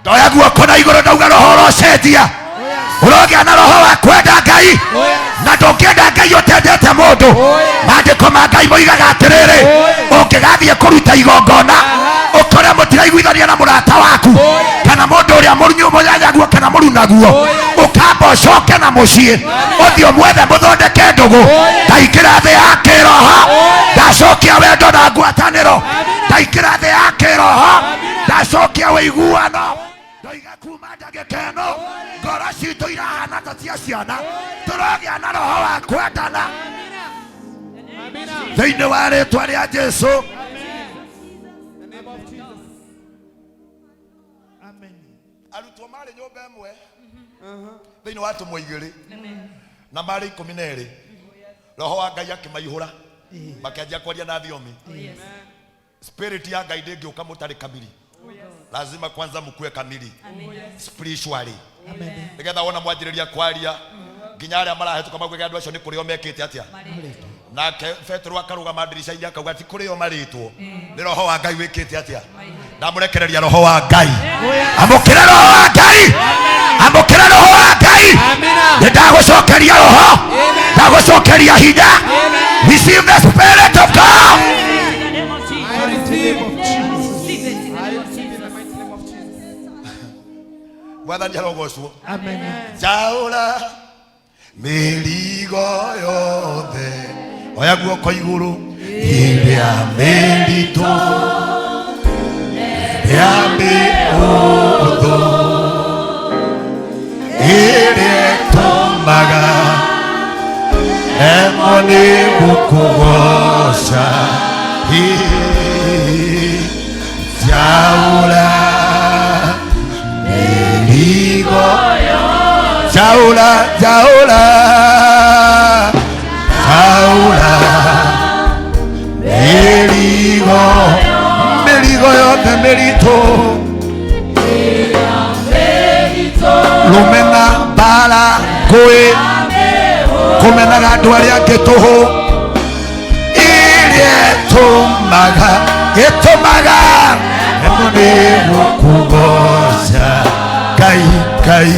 ndoya guoko na igũrũ ndauga roho ũrocenjia ũrogĩa na roho wa kwenda Ngai na ndũngĩenda Ngai ũtendete mũndũ. Maandĩko ma Ngai moigaga atĩrĩrĩ ũngĩgathiĩ kũruta igongona ũkore mũtiraiguithania na mũrata waku kana mũndũ ũrĩa mũnyanyaguo kana mũrunaguo ũkamba ũcoke na mũciĩ ũthiĩ ũmwethe mũthondeke ndũgũ ndaingĩra thĩ ya kĩroho ndacokia wendo na ngwatanĩro ndaingĩra thĩ ya kĩroho ndacokia ũiguano ndoiga kuma ndagĩka ĩno ngoro citũ irahana ta cia ciana tũrogĩa na roho wa kwendana thĩinĩ wa rĩtwa rĩa Jesu. Amen. Arutwo marĩ nyũmba ĩmwe thĩinĩ wa atũmwo igĩrĩ na marĩ 12 roho wa Ngai akĩmaihũra makĩanjia kwaria na thiomi. Spirit ya Ngai ndĩngĩũka mũtarĩ kamili, lazima kwanza mkue kamili spiritually. Amen. Nĩgetha wona mwanjĩrĩria kwaria nginya arĩa marahĩtũka mauge andũ acio nĩ kũrĩo mekĩte atĩa. Nake Petero akarũgama ndirica-inĩ akauga ti kũrĩo marĩtwo nĩ roho wa Ngai wĩkĩte atĩa. Ndamũrekereria roho wa Ngai, amũkĩra roho wa Ngai, amũkĩra roho wa Ngai. Nĩ ndagũcokeria roho, ndagũcokeria hinya. Receive the spirit of God. In the name of Jesus. I receive. Receive it in the name of Jesus. Mwathani arogocwo. Amen. Njaũra mĩrigo yothe oya guoko igũrũ ĩrĩa mĩritũ ĩrĩa mĩhũthũ ĩrĩa ĩtũmaga nemwo nĩ gũkũgoca. Njaũra mĩrigo njaũra njaũra njaũra mĩrigo mĩrigo yothe mĩritũ rũmena mbara ngũĩ kũmenaga andũ arĩa angĩ tũhũ ĩrĩa ĩtũmaga ĩtũmaga nemwo nĩ gũkũgoca Ngai Ngai.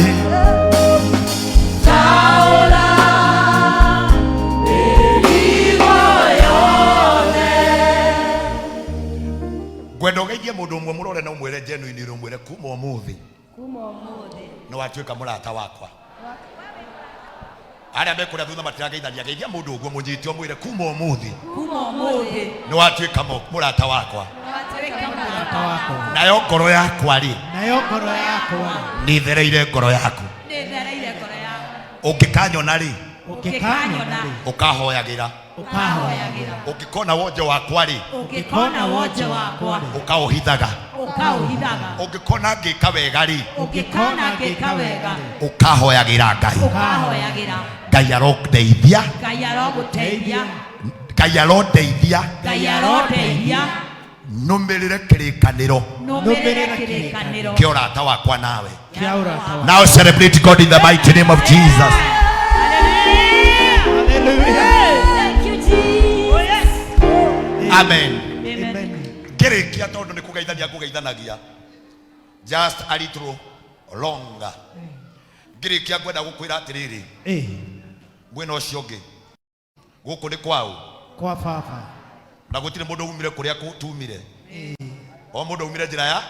Ngwenda ũgeithie mũndũ ũmwe mũrore na ũmwĩre genuinely ũmwĩre kuma ũmũthĩ Kuma ũmũthĩ. nĩ watuĩka mũrata wakwa. Arĩa mekũrĩa thutha matirageithania geithia mũndũ ũguo mũnyite ũmwĩre kuma ũmũthĩ Kuma ũmũthĩ. nĩ watuĩka mũrata wakwa. Watuĩka mũrata Ũrata wakwa. Nayo ngoro yakwa rĩ, Nayo ngoro yakwa nĩthereire ngoro yaku. Nĩthereire ngoro yaku. Ũngĩkanyona rĩ, ũngĩkanyona rĩ, ũkahoyagĩra. Ũkahoyagĩra. Ũngĩkona wonje wakwa rĩ, Ũngĩkona wonje wakwa, ũkaũhithaga. Ũkaũhithaga. Ũngĩkona ngĩka wega rĩ, Ũngĩkona ngĩka wega, ũkahoyagĩra Ngai. Ũkahoyagĩra. Ngai arondeithia. Ngai arogũteithia. Ngai arondeithia. Ngai arondeithia. Nũmĩrĩre kĩrĩkanĩro Nũmĩrĩre kĩrĩkanĩro kĩa ũrata wakwa nawe. Kĩa ũrata wakwa. Now celebrate God in the mighty name of Jesus. Hallelujah. Thank you, Jesus. Amen. Amen. Ngĩrĩkia tondũ nĩ kũgeithania ngũgeithanagia, just a little longer. Ngĩrĩkia ngwenda gũkwĩra atĩrĩrĩ, mwena ũcio ũngĩ gũkũ nĩ kwao? Kwa baba. Na gũtirĩ mũndũ umire kũrĩa tumire, o mũndũ umire njĩra ya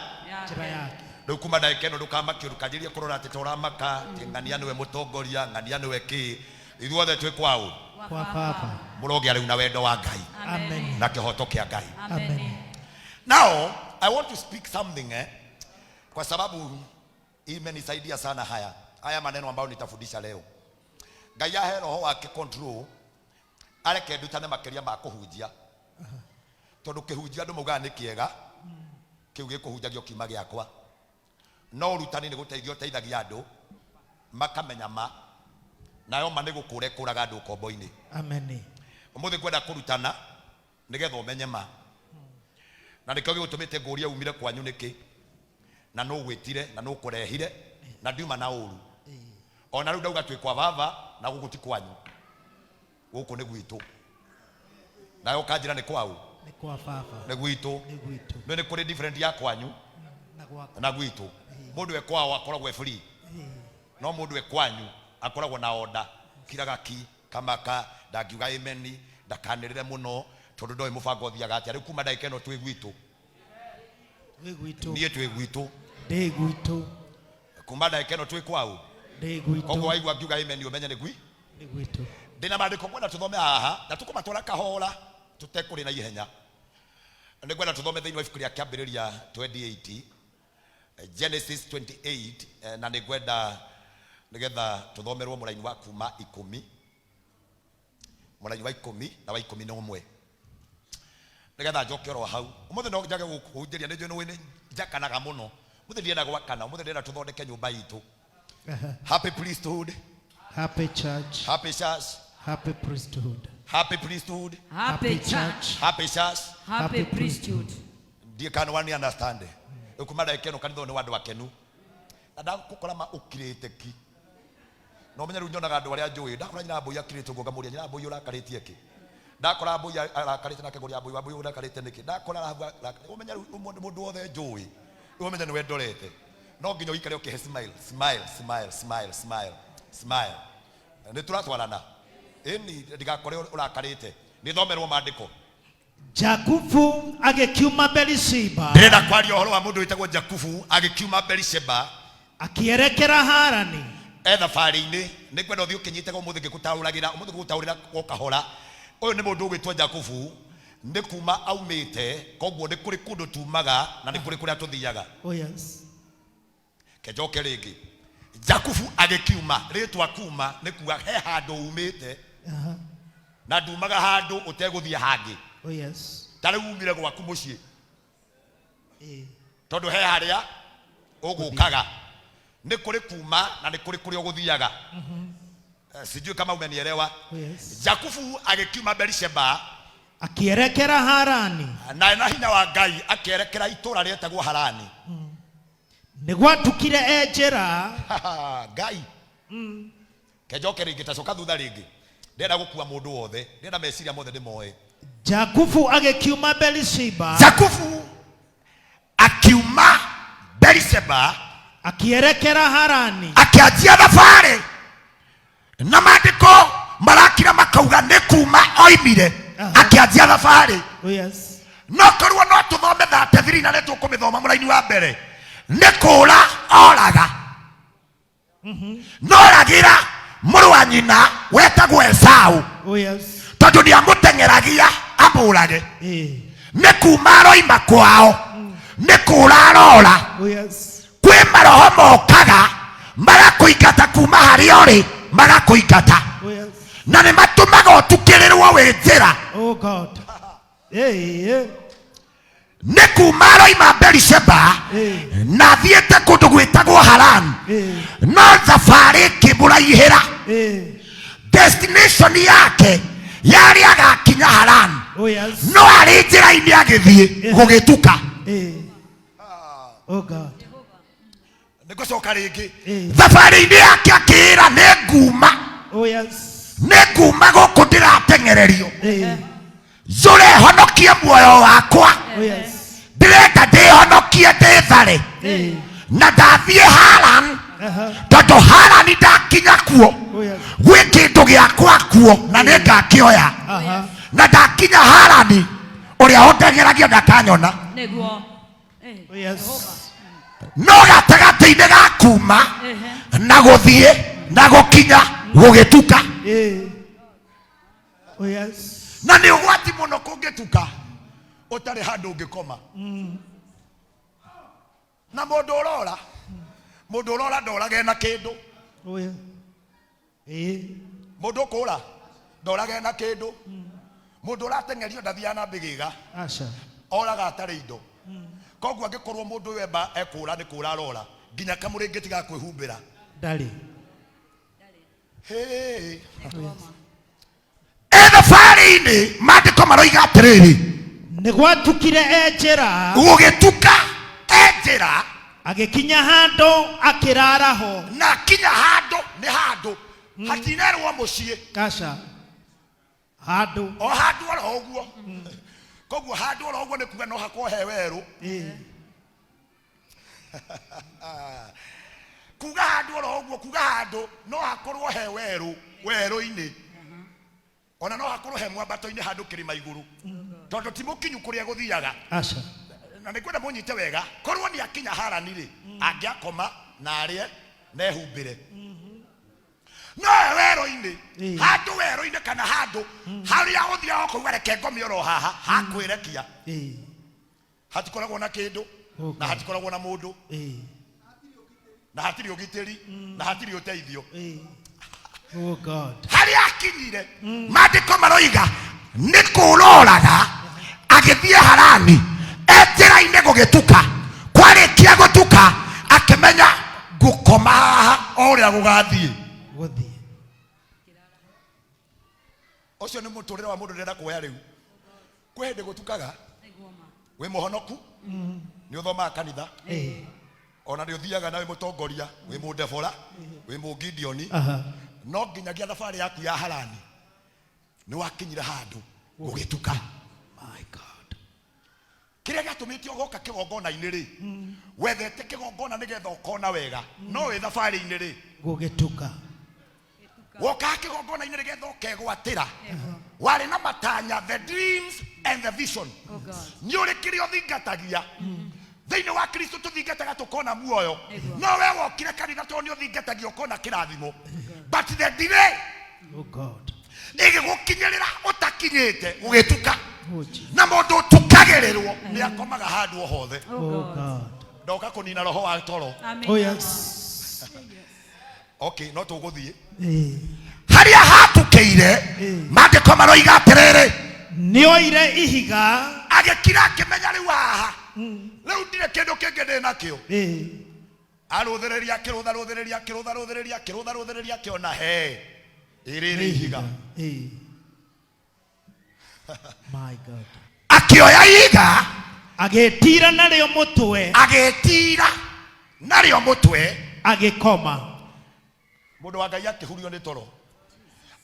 Njĩra yake. Rĩu kuma ndagĩka ĩno ndũkamakio, ndũkanjĩrĩrie kũrora atĩ ta ũramaka atĩ ng'ania nĩwe mũtongoria, ng'ania nĩwe kĩ. Ithuothe twĩ kwao? Kwa baba. Mũrogĩa rĩu na wendo wa Ngai Amen. na kĩhoto kĩa Ngai. Amen. Now I want to speak something, kwa sababu imenisaidia sana haya maneno ambayo nitafundisha leo. Ngai ahe roho wake control, areke ndutane makĩria ma kũhunjia, tondũ kĩhunjia andũ maugaga nĩ kĩega, kĩu gĩkũhunjagio kiuma gĩakwa, no ũrutani nĩ gũteithia ũteithagia andũ makamenya ma, nayo ma nĩ gũkũra ĩkũraga andũ ũkombo-inĩ. Amen. Ũmũthĩ ngwenda kũrutana nĩgetha ũmenye ma, na nĩkĩo gĩgũtũmĩte ngũrie umire kwanyu nĩkĩ, na nũ gwĩtire na nũ kũrehire, na ndiuma na ũru. Ona rĩu ndauga twĩ kwa baba na gũkũ ti kwanyu, gũkũ nĩ gwitũ. Nawe ũkanjĩra nĩ kwau? Nĩ kwa baba. Nĩ gwitũ. Nĩ gwitũ. Nĩ nĩ kũrĩ different ya kwanyu na gwakwa. Na gwitũ. Mũndũ e kwao akoragwo e free, no mũndũ e kwanyu akoragwo na order, kiraga ki kamaka, ndangiuga amen, ndakanĩrĩre mũno tondũ ndoĩ mũbango ũthiaga atĩa. Rĩu kuma ndagĩka ĩno twĩ gwitũ. Twĩ gwitũ. Niĩ twĩ gwitũ. Ndĩ gwitũ. Kuma ndagĩka ĩno twĩ kwao? Ndĩ gwitũ. Koguo waigua ngiuga amen ũmenye nĩ gwi Nĩ gwitũ. Ndĩna maandĩko ngwenda tũthome haha na tũkũmatwara kahora tũtekũrĩ na ihenya. Nĩ ngwenda tũthome thĩinĩ wa ibuku rĩa Kĩambĩrĩria 28, Genesis 28, na nĩ ngwenda nĩgetha tũthomerwo mũraini wa kuma 10, mũraini wa 10 na wa 11, nĩgetha njoke oro hau. Ũmũthĩ no njage gũkũhunjĩria, nĩ njũĩ nĩ njakanaga mũno. Ũmũthĩ ndirenda gwakana, ũmũthĩ ndĩrenda tũthondeke nyũmba itũ. Happy priesthood. Happy church. Happy church. Happy priesthood. Happy priesthood. Happy church. Happy church. Happy priesthood. Ndiĩ kana wani understand. Rĩu kuma ndagĩka ĩno kanitha ũyũ nĩ wa andũ akenu, na ndagũkora ma ũkirĩte ki, na ũmenye rĩu nyonaga andũ arĩa njũĩ. Ndakora nyina mbũi akirĩte ũguo, ngamũria, nyina mbũi ũrakarĩtie kĩ? Ndakora mbũi arakarĩte nake, ngũria mbũi, mbũi ũrakarĩte nĩkĩ? Ndakora Rahabu ũmenye rĩu mũndũ wothe njũĩ, rĩu ũmenye nĩwe ndorete. No nginya ũikare ũkĩhe smile, smile, smile, smile, smile, smile. Nĩ tũratwarana ĩni, ndigakore ũrakarĩte. Nĩ thomerwo maandĩko. Jakubu agĩkiuma Berishiba. Ndĩrenda kwaria ũhoro wa mũndũ wĩtagwo Jakubu agĩkiuma Berisheba akĩerekera Harani. E thabarĩ-inĩ. Nĩ ngwenda ũthiĩ ũkĩnyitaga ũmũthĩ ngĩgũtaũragĩra, ũmũthĩ ngũgũtaũrĩra o kahora. Ũyũ nĩ mũndũ ũgwĩtwo Jakubu, nĩ kuma aumĩte, koguo nĩ kũrĩ kũndũ tumaga na nĩ kũrĩ kũrĩa tũthiaga. Oh yes. Kenjoke rĩngĩ. Jakubu agĩkiuma, rĩtwa kuma nĩ kuga he handũ umĩte, na ndumaga handũ ũtegũthiĩ hangĩ. Oh yes. Ta rĩu umire gwaku mũciĩ, tondũ he harĩa ũgũkaga, nĩ kũrĩ kuma na nĩ kũrĩ kũrĩa ũgũthiaga. Sijui kama umenielewa. Oh yes. Jakubu agĩkiuma Berisheba akĩerekera Harani. Na hinya wa Ngai akĩerekera itũra rĩetagwo Harani. Nĩ gwatukire e njĩra. Ngai. Kenjoke rĩngĩ, tacoka thutha rĩngĩ. Ndĩrenda gũkua mũndũ wothe, ndĩrenda meciria mothe ndĩmoe. Jakubu agĩkiuma Berishiba Jakubu akiuma Berisheba akĩerekera Harani. Akĩanjia thabarĩ, na maandĩko marakira makauga nĩ kuma oimire akĩanjia thabarĩ. Oh yes. No korwo no tũthome 33 na nĩ tũkũmĩthoma mũraini wa mbere, nĩ kũra oraga, no oragĩra mũrũ wa nyina wetagwo Esau, Oh yes. tondũ nĩ amũteng'eragia amũrage. Nĩ kuma aroima kwao. Nĩ kũra arora. Oh yes. Kwĩ maroho mokaga magakũingata kuma harĩa ũrĩ, magakũingata. Oh yes. Na nĩ matũmaga ũtukĩrĩrwo wĩ njĩra. Oh God. Hey, hey. Nĩ kuma aroima Berisheba Eh. na athiĩte kũndũ gwĩtagwo Haran, Eh. no thabarĩ ĩkĩmũraihĩra. Eh. Destination yake yarĩ agakinya Haran, Oh yes. no arĩ njĩra-inĩ agĩthiĩ gũgĩtuka. Eh. Oh God. Nĩ ngũcoka rĩngĩ. Eh. Thabarĩ-inĩ yake akĩĩra, nĩ nguma, Oh yes. nĩ nguma gũkũ ndĩrateng'ererio, Eh. njũre honokie muoyo wakwa. Oh yes. Ndĩrenda ndĩhonokie, ndĩthare. Eh. Na ndathiĩ Haran, tondũ Harani ndakinya kuo, Oh yes. gwĩ kĩndũ gĩakwa kuo na nĩ ngakĩoya. Na ndakinya Harani, ũrĩa ũndeng'eragia ndakanyona. Nĩguo. Eh. Oh yes. No gatagatĩ-inĩ ga kuma na gũthiĩ na gũkinya gũgĩtuka. Eh. Oh yes. Na nĩ ũgwati mũno kũngĩtuka ũtarĩ handũ ũngĩkoma. Na mũndũ ũrora, mũndũ ũrora ndorage na kĩndũ. Oh yeah. Eh. Mũndũ ũkũra ndorage na kĩndũ. Mũndũ ũrateng'erio ndathiaga na mbĩgĩga. Asha. Oraga atarĩ indo. Koguo angĩkorwo mũndũ ũyũ emba ekũra, nĩ kũra arora, nginya kamũrĩngĩti ga kwĩhumbĩra Dali. Hey. E thabarĩ-inĩ maandĩko maroiga atĩrĩrĩ, Nĩ gwatukire e njĩra, gũgĩtuka e njĩra, agĩkinya handũ akĩrara ho. Na akinya handũ, nĩ handũ hatinerwo mũciĩ. Asha. Handũ. O handũ oro ũguo. Koguo handũ oro ũguo nĩ kuga no hakorwo he werũ. Eh. Kuga handũ oro ũguo, kuga handũ no hakorwo he werũ, werũ-inĩ, ona no hakorwo he mwambato-inĩ, handũ kĩrĩma igũrũ, tondũ ti mũkinyu kũrĩa gũthiaga. Asha. Na nĩ ngwenda mũnyite wega, korwo nĩ akinya Harani rĩ, angĩakoma na arĩe na ehumbĩre. No we werũ-inĩ, handũ werũ-inĩ kana handũ harĩa ũthiaga ũkauga, reke ngome oro haha hakwĩrekia, hatikoragwo na kĩndũ, na hatikoragwo na mũndũ, na hatirĩ ũgitĩri, na hatirĩ ũteithio. Eh. Oh God. Harĩa akinyire, maandĩko maroiga nĩ kũroraga agĩthiĩ Harani, e njĩra-inĩ gũgĩtuka. Kwarĩkia gũtuka akĩmenya, ngũkoma haha o ũrĩa gũgathiĩ. Gũthiĩ. Ũcio nĩ mũtũrĩre wa mũndũ ndĩrenda kuoya rĩu. Kwĩ hĩndĩ gũtukaga, wĩ mũhonoku, nĩ ũthomaga kanitha, ona nĩ ũthiaga na wĩ mũtongoria, wĩ mũndebora, wĩ mũgideoni, no nginyagia thabarĩ yaku ya Harani nĩ wakinyire handũ gũgĩtuka. My God. Kĩrĩa gĩatũmĩte ũgoka kĩgongona-inĩ rĩ, wethete kĩgongona nĩgetha ũkona wega, no wĩ thabarĩ-inĩ rĩ, Gũgĩtuka. Wokaga kĩgongona-inĩ nĩgetha ũkegwatĩra. Warĩ na matanya, the dreams and the vision. Oh God. Nĩ ũrĩ kĩrĩa ũthingatagia thĩinĩ wa Kristo. Tũthingataga tũkona muoyo. Nĩguo. No we wokire kanitha tondũ nĩ ũthingatagia ũkona kĩrathimo, but the delay Oh God. ĩgĩgũkinyĩrĩra ũtakinyĩte, gũgĩtuka. Oh Jesus. Na mũndũ ũtukagĩrĩrwo nĩ akomaga handũ o hothe. Oh Oh God. God. Ndoka kũnina roho wa toro. Amen. Oh yes. Okay, no tũgũthiĩ Eh. harĩa hatukĩire. Maandĩko maroiga atĩrĩrĩ, Nĩ oire ihiga. Agĩkira akĩmenya, rĩu haha rĩu ndirĩ kĩndũ kĩngĩ ndĩ nakĩo. Arũthĩrĩria, akĩrũtha rũthĩrĩria, akĩrũtha rũthĩrĩria, akĩrũtha rũthĩrĩria, akĩona he ĩrĩrĩ ihiga. My God. Akĩoya ihiga, Agĩtira narĩo mũtwe. Agĩtira narĩo mũtwe. Agĩkoma. Mũndũ wa Ngai akĩhurio nĩ toro,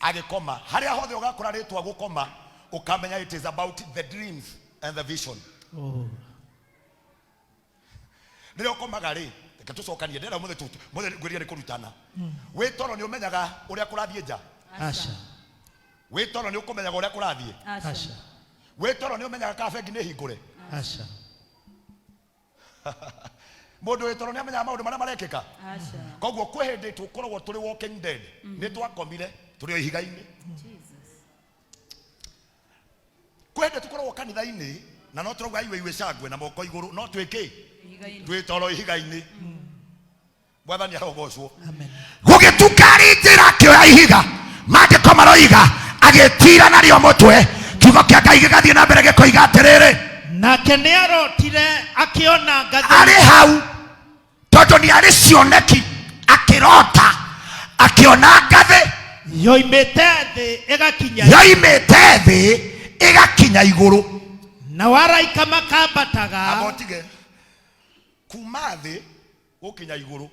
agĩkoma. Harĩa hothe ũgakora rĩtwa gũkoma, ũkamenya it is about the dreams and the vision. Oh. Rĩrĩa ũkomaga rĩ, reke tũcokanie ndĩrenda mũthĩ mũthĩ ngwĩrire nĩ kũrutana. Wĩ toro nĩ ũmenyaga ũrĩa kũrathiĩ nja? Asha. Wĩ toro nĩ ũkũmenyaga ũrĩa kũrathiĩ? Asha. Asha. Wĩ toro nĩ ũmenyaga kana bengi nĩ hingũre? Asha. Mũndũ wĩ toro nĩ amenyaga maũndũ marĩa marekĩka? Asha. Koguo kwĩ hĩndĩ tũkoragwo tũrĩ walking dead, nĩ twakomire tũrĩ o ihiga-inĩ. Jesus. Kwĩ hĩndĩ tũkoragwo kanitha-inĩ. Na no tũrauga iwe iwe cangwe na moko igũrũ, no twĩkĩ twĩ toro ihiga-inĩ. Mwathani arogocwo. Amen. Gũgĩtuka arĩ njĩra akĩoya ihiga, maandĩko maroiga agĩtira narĩo mũtwe. Kiugo kĩa Ngai gĩgathiĩ na mbere gĩkoiga atĩrĩrĩ, Nake nĩ arotire akĩona ngathĩ arĩ hau tondũ nĩ arĩ cioneki, akĩrota akĩona ngathĩ yoimĩte thĩ ĩgakinya yoimĩte thĩ ĩgakinya igũrũ. Na waraika makambataga. Amba ũtige kuma thĩ gũkinya igũrũ,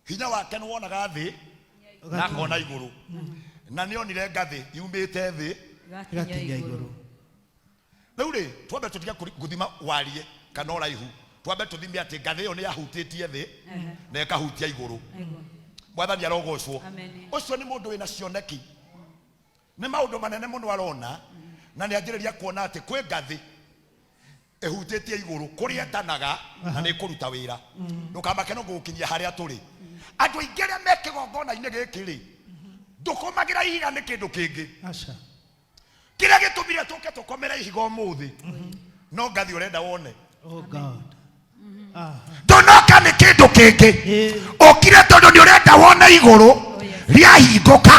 hinya wake nĩ wonaga thĩ na akona igũrũ, na nĩ onire ngathĩ yumĩte thĩ ĩgakinya igũrũ. Rĩu rĩ, twambe tũtige gũthima warie kana ũraihu, twambe tũthime atĩ ngathĩ ĩyo nĩ yahutĩtie thĩ na ĩkahutia igũrũ. Mwathani arogocwo. Amen. Ũcio nĩ mũndũ wĩna cioneki, nĩ maũndũ manene mũno arona, na nĩ anjĩrĩria kuona atĩ kwĩ ngathĩ ĩhutĩtie igũrũ kũrĩa etanaga na nĩ ĩkũruta wĩra. Ndũkamake no gũgũkinyia harĩa tũrĩ. Andũ aingĩ arĩa me kĩgongona-inĩ gĩkĩ rĩ, ndũkomagĩra ihiga nĩ kĩndũ kĩngĩ. Aca. Kĩrĩa gĩtũmire tũke tũkomere ihiga ũmũthĩ no ngathĩ ũrenda wone. Oh God. Ah. Ndũnoka nĩ kĩndũ kĩngĩ, Eh. ũkire tondũ nĩ ũrenda wone igũrũ rĩahingũka,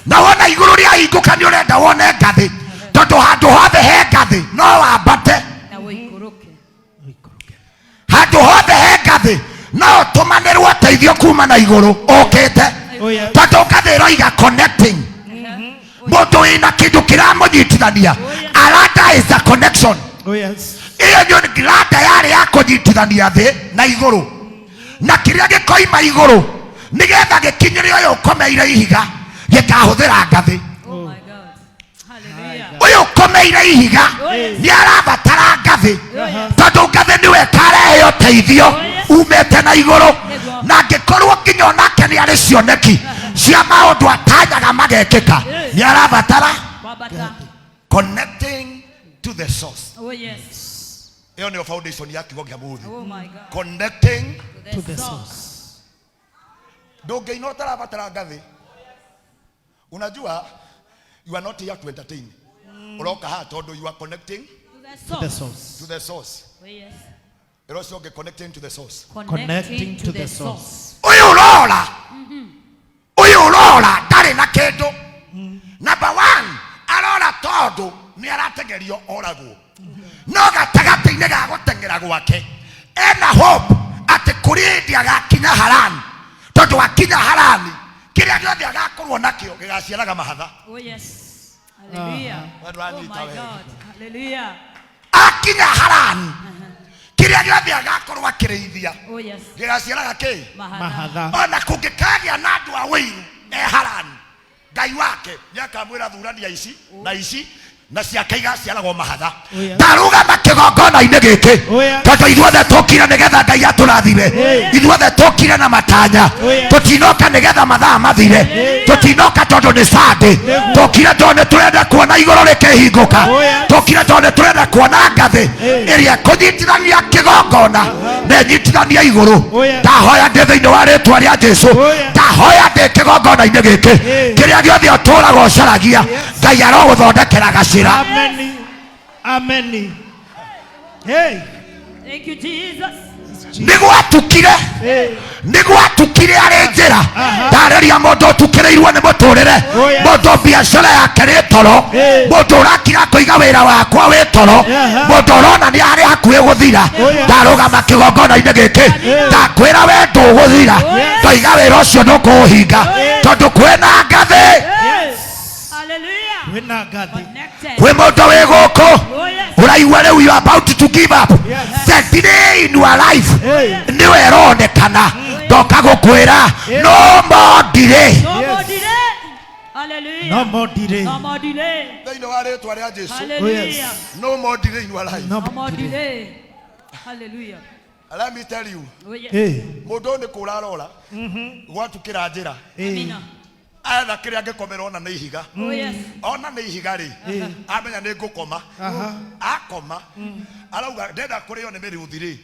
na wona igũrũ rĩahingũka nĩ ũrenda wone ngathĩ, tondũ handũ hothe he ngathĩ no wambate. Na ũikũrũke. Ũikũrũke. Handũ hothe he ngathĩ no ũtũmanĩrwo ũteithio kuma na igũrũ ũkĩte, Oh yes. tondũ ngathĩ ĩroiga connecting. Mũndũ wĩna kĩndũ kĩramũnyitithania, a ladder is a connection. Oh yes. Ĩyo nĩ ladder yarĩ ya kũnyitithania thĩ na igũrũ, na kĩrĩa gĩkoima igũrũ nĩgetha gĩkinyĩre ũyũ ũkomeire ihiga gĩkahũthĩra ngathĩ. Oh my God. Hallelujah. Ũyũ ũkomeire ihiga nĩ arabatara ngathĩ, tondũ ngathĩ nĩwe ĩkarehe ũteithio umĩte na igũrũ. Na angĩkorwo nginya onake nĩ arĩ cioneki cia maũndũ atanyaga magekĩka, nĩ arabatara Kwambata. connecting to the source. Oh yes. Ĩyo nĩyo foundation ya kiugo kĩa mũthĩ. Oh my God. Connecting To the source. Ndũngĩina ũtarabatara ngathĩ. Unajua you are not here to entertain, ũroka haha tondũ you are connecting To the To the source. source. to the source. Oh yes. Ĩro ũcio ũngĩ, connecting to the source. Connecting to the source. Ũyũ ũrora, ũyũ ũrora ndarĩ na kĩndũ. Number one, arora tondũ nĩ aratengerio oragwo, no gatagatĩ-inĩ ga gũteng'era gwake ena hope atĩ kũrĩ hĩndĩ agakinya Harani, tondũ akinya Harani kĩrĩa gĩothe agakorwo nakĩo gĩgaciaraga mahatha. Oh yes. Hallelujah. Watu Oh wanyita my wega. God. Hallelujah. Akinya Harani kĩrĩa gĩothe agakorwo akĩrĩithia Oh yes. gĩgaciaraga kĩ? Mahatha. Mahatha. Ona kũngĩkagĩa na andũ a wĩiru e Harani, Ngai wake nĩakamwĩra thurania ici na ici, na ciake igaciaragwo mahatha. Oh, yeah. Ndarũgama kĩgongona-inĩ gĩkĩ Oh, yeah. tondũ ithuothe tũkire nĩgetha Ngai atũrathime. Ithuothe tũkire na matanya. Oh, yeah. Tũtinoka nĩgetha mathaa mathire, tũtinoka tondũ nĩ Sunday, tũkire tondũ nĩ tũrenda kuona igũrũ rĩkĩhingũka. Oh, yeah. Tũkire tondũ nĩ tũrenda kuona ngathĩ ĩrĩa ĩkũnyitithania kĩgongona na ĩnyitithania igũrũ. Oh, yeah. Ndahoya ndĩ thĩinĩ wa rĩtwa rĩa Jesu. Oh, yeah. Ndahoya ndĩ kĩgongona-inĩ gĩkĩ, kĩrĩa gĩothe ũtũraga ũcaragia, Ngai arogũthondekera gacĩra. Amen. Amen. Hey. Thank you, Jesus. Nĩ gwatukire. Hey. Nĩ gwatukire arĩ njĩra. Aha. Ndarĩria mũndũ ũtukĩrĩirwo nĩ mũtũrĩre, Oh, yes. mũndũ biacara yake rĩ toro, Hey. mũndũ ũrakira kũiga wĩra wakwa wĩ toro, Aha. mũndũ ũrona nĩ arĩ hakuhĩ gũthira. Oh, yes. Ndarũgama kĩgongona-inĩ gĩkĩ, ndakwĩra we ndũgũthira. Ndoiga wĩra ũcio ndũkũũhinga tondũ kwĩna ngathĩ. Yes. Hallelujah. Wĩna ngathĩ. Connected. Kwĩ mũndũ wĩ gũkũ Oh yes. ũraigua rĩu you are about to give up. Yes. The delay in your life Hey. nĩwe ĩronekana. Ndoka gũkwĩra no more delay. No more Yes. delay. Hallelujah. No more delay. No more delay. Thĩinĩ wa rĩtwa rĩa Jesu. Hallelujah. No more delay in your life. No No more more delay. delay. Hallelujah. Let me tell you, Oh yes. Hey. mũndũ ũyũ nĩ kũra arora gwatukĩra njĩra. Hey. Amina. Etha kĩrĩa angĩkomera ona nĩ ihiga. Oh, yes. Ona nĩ ihiga rĩ, amenya nĩ ngũkoma. Akoma arauga ndenda kũrĩo nĩ mĩrũthi rĩ,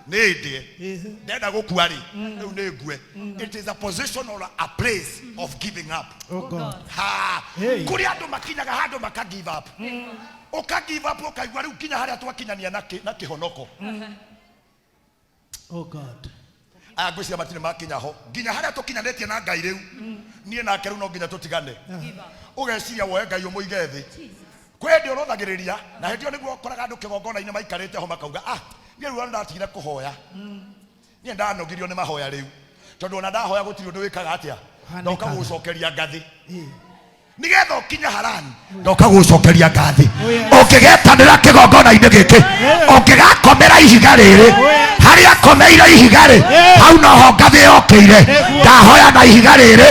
nĩ ndĩe. Ndenda gũkua rĩ, rĩu nĩ ngue. It is a position or a place of giving up. Oh God. Ha. Hey. Kũrĩ andũ makinyaga handũ maka give up. Ũka give up ũkaigua rĩu nginya harĩa twakinyania na na kĩhonoko. Oh God. Aya ngwĩciria matirĩ makinya ho nginya harĩa tũkinyanĩtie na Ngai rĩu, niĩ nake rĩu no nginya tũtigane. Ũgeciria woe Ngai ũmũige thĩ. Kwĩ hĩndĩ ũrũthagĩrĩria na hĩndĩ ĩyo nĩguo ũkoraga andũ kĩgongona-inĩ maikarĩte ho makauga, ah, niĩ rĩu ona ndatigire kũhoya, niĩ ndanogirio nĩ mahoya rĩu, tondũ ona ndahoya gũtirĩ ũndũ wĩkaga atĩa, ndoka gũgũcokeria ngathĩ nigetha ũkinye Harani, ndoka gũgũcokeria ngathĩ. Ũngĩgetanĩra kĩgongona-inĩ gĩkĩ, ũngĩgakomera ihiga rĩrĩ, harĩa akomeire ihiga rĩ, hau noho ngathĩ yokĩire. Ndahoya na ihiga rĩrĩ,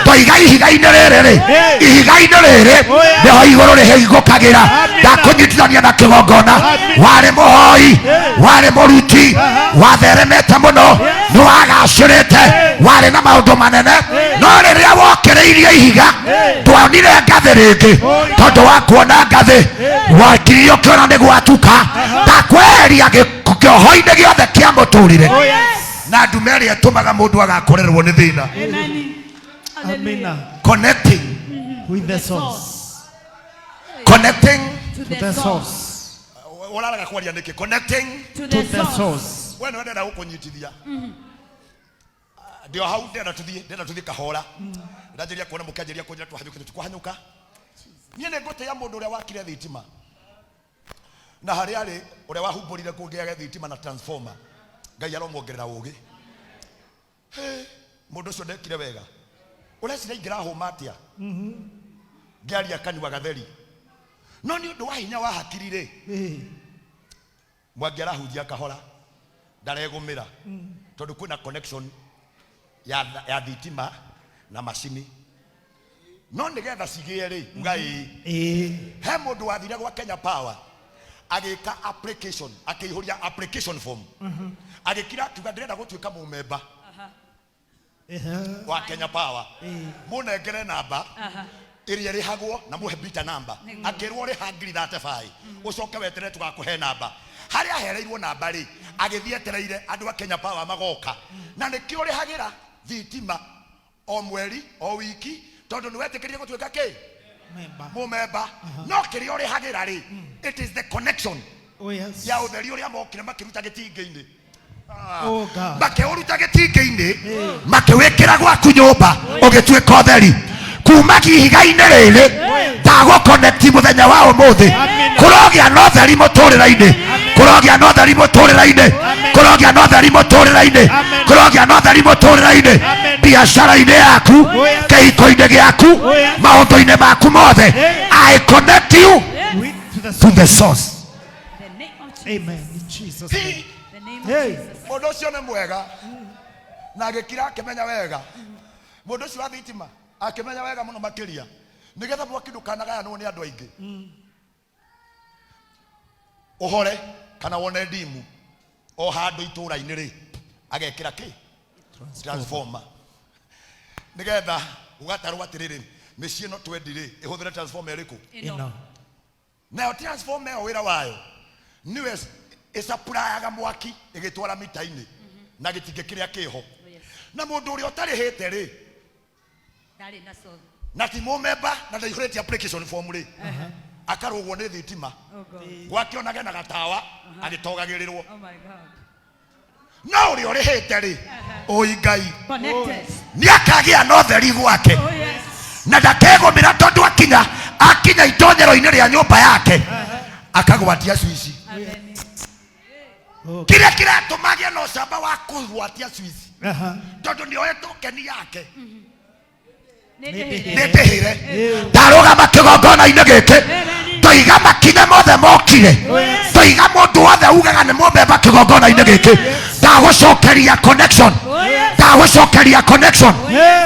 ndoiga ihiga-inĩ rĩrĩ rĩ, ihiga-inĩ rĩrĩ nĩho igũrũ rĩhingũkagĩra. Ndakũnyitithania na kĩgongona. Warĩ mũhoi, warĩ mũruti, watheremete mũno, nĩwagacĩrĩte, warĩ na maũndũ manene, no rĩrĩa wokĩrĩirie ihiga ndwonire ngathĩ rĩngĩ, tondũ wa kuona ngathĩ wakirie ũkĩona nĩ gwatuka. Ndakweheria kĩoho-inĩ gĩothe kĩa mũtũrĩre na ndume ĩrĩa ĩtũmaga mũndũ agakorerwo nĩ thĩna. Amen. Amina. Connecting With the source. Connecting To To the the source. source. Ũrarega kwaria nĩkĩ? Connecting To To the the source. source. We nĩwe ndĩrenda gũkũnyitithia ndĩ o hau, ndĩrenda tũthiĩ, ndĩrenda tũthiĩ kahora. Ndanjĩria kuona mũkĩanjĩria kũnjĩra twahanyũke, tũtikũhanyũka. Niĩ nĩ ngũtĩĩa mũndũ ũrĩa wakire thitima na harĩa arĩ, ũrĩa wahumbũrire kũngĩage thitima na transformer. Ngai aromwongerera ũgĩ. Hĩ, mũndũ ũcio ndekire wega. Ũreciria ingĩrahũma atĩa ngĩaria kanua gatheri? No nĩ ũndũ wa hinya wa hakiri rĩ, Mwangi arahunjia kahora, ndaregũmĩra, tondũ kwĩna connection ya thitima na macini. No nĩgetha cigĩe rĩ, uga ĩĩ. He mũndũ wathire gwa Kenya Power agĩka application, akĩihũria application form, agĩkira akiuga ndĩrenda gũtuĩka mũmemba wa Kenya Power, mũnengere namba ĩrĩa ĩrĩhagwo na mũhe bita namba. Akĩrwo rĩha ngiri 35, ũcoke weterere tũgakũhe namba. Harĩa ahereirwo namba rĩ, agĩthiĩ etereire andũ a Kenya Power magoka, na nĩkĩo ũrĩhagĩra thitima o mweri o wiki, tondũ nĩ wetĩkĩrire gũtuĩka kĩ? Member. Mũmemba. No kĩrĩa ũrĩhagĩra rĩ, it is the connection Oh yes. ya ũtheri ũrĩa mokire makĩruta gĩtingĩ-inĩ. Oh God. Makĩũruta gĩtingĩ-inĩ, makĩwĩkĩra gwaku nyũmba, ũgĩtuĩka ũtheri kuma ihiga-inĩ rĩrĩ. Ndagũconnect mũthenya wa ũmũthĩ, kũrogĩa na ũtheri mũtũrĩre-inĩ, kũrogĩa na ũtheri mũtũrĩre-inĩ, kũrogĩa na ũtheri mũtũrĩre-inĩ, kũrogĩa na ũtheri mũtũrĩre-inĩ, biacara-inĩ yaku, kĩhiko-inĩ gĩaku, maũndũ-inĩ maku mothe. I connect you With to the to source. the source. The name of Jesus. Amen. In Jesus' name. The name of Hey. Jesus. Mũndũ ũcio nĩ mwega na agĩkira akĩmenya wega. Mũndũ ũcio wa thitima akĩmenya wega mũno makĩria, nĩgetha mwaki ndũkanagayanwo nĩ andũ aingĩ, ũhore kana wone ndimu o handũ itũũra-inĩ rĩ, agekĩra kĩ? Transformer, nĩgetha gũgatarwo atĩrĩrĩ, mĩciĩ ĩno twendi rĩ, ĩhũthĩre transformer ĩrĩkũ? Ĩno. Nayo transformer ĩyo wĩra wayo nĩwe ĩcaprayaga mwaki ĩgĩtwara mita-inĩ na gĩtingĩ kĩrĩa kĩho. Na mũndũ ũrĩa ũtarĩhĩte rĩ, Ndarĩ na source. Na ti mũmemba na ndaihũrĩtie application form rĩ, akarũgwo nĩ thitima. Oh God. Gwake onage na gatawa agĩtogagĩrĩrwo. Oh my God. No ũrĩa ũrĩhĩte rĩ, ũi Ngai, Connected. nĩ akagĩa na ũtheri gwake. Oh yes. Na ndakegũmĩra, tondũ akinya itonyero-inĩ rĩa nyũmba yake akagwatia swici. Amen. Oh. Kĩrĩa kĩratũma agĩe na ũcamba wa kũgwatia swici, tondũ nĩoĩ tokeni yake Nĩ ndĩhĩre. nĩ ndĩhĩre. Ndarũgama kĩgongona-inĩ gĩkĩ, toiga makinya mothe mokire, toiga mũndũ wothe ugaga nĩ mũmbemba kĩgongona-inĩ gĩkĩ, ndagũcokeria connection, ndagũcokeria connection,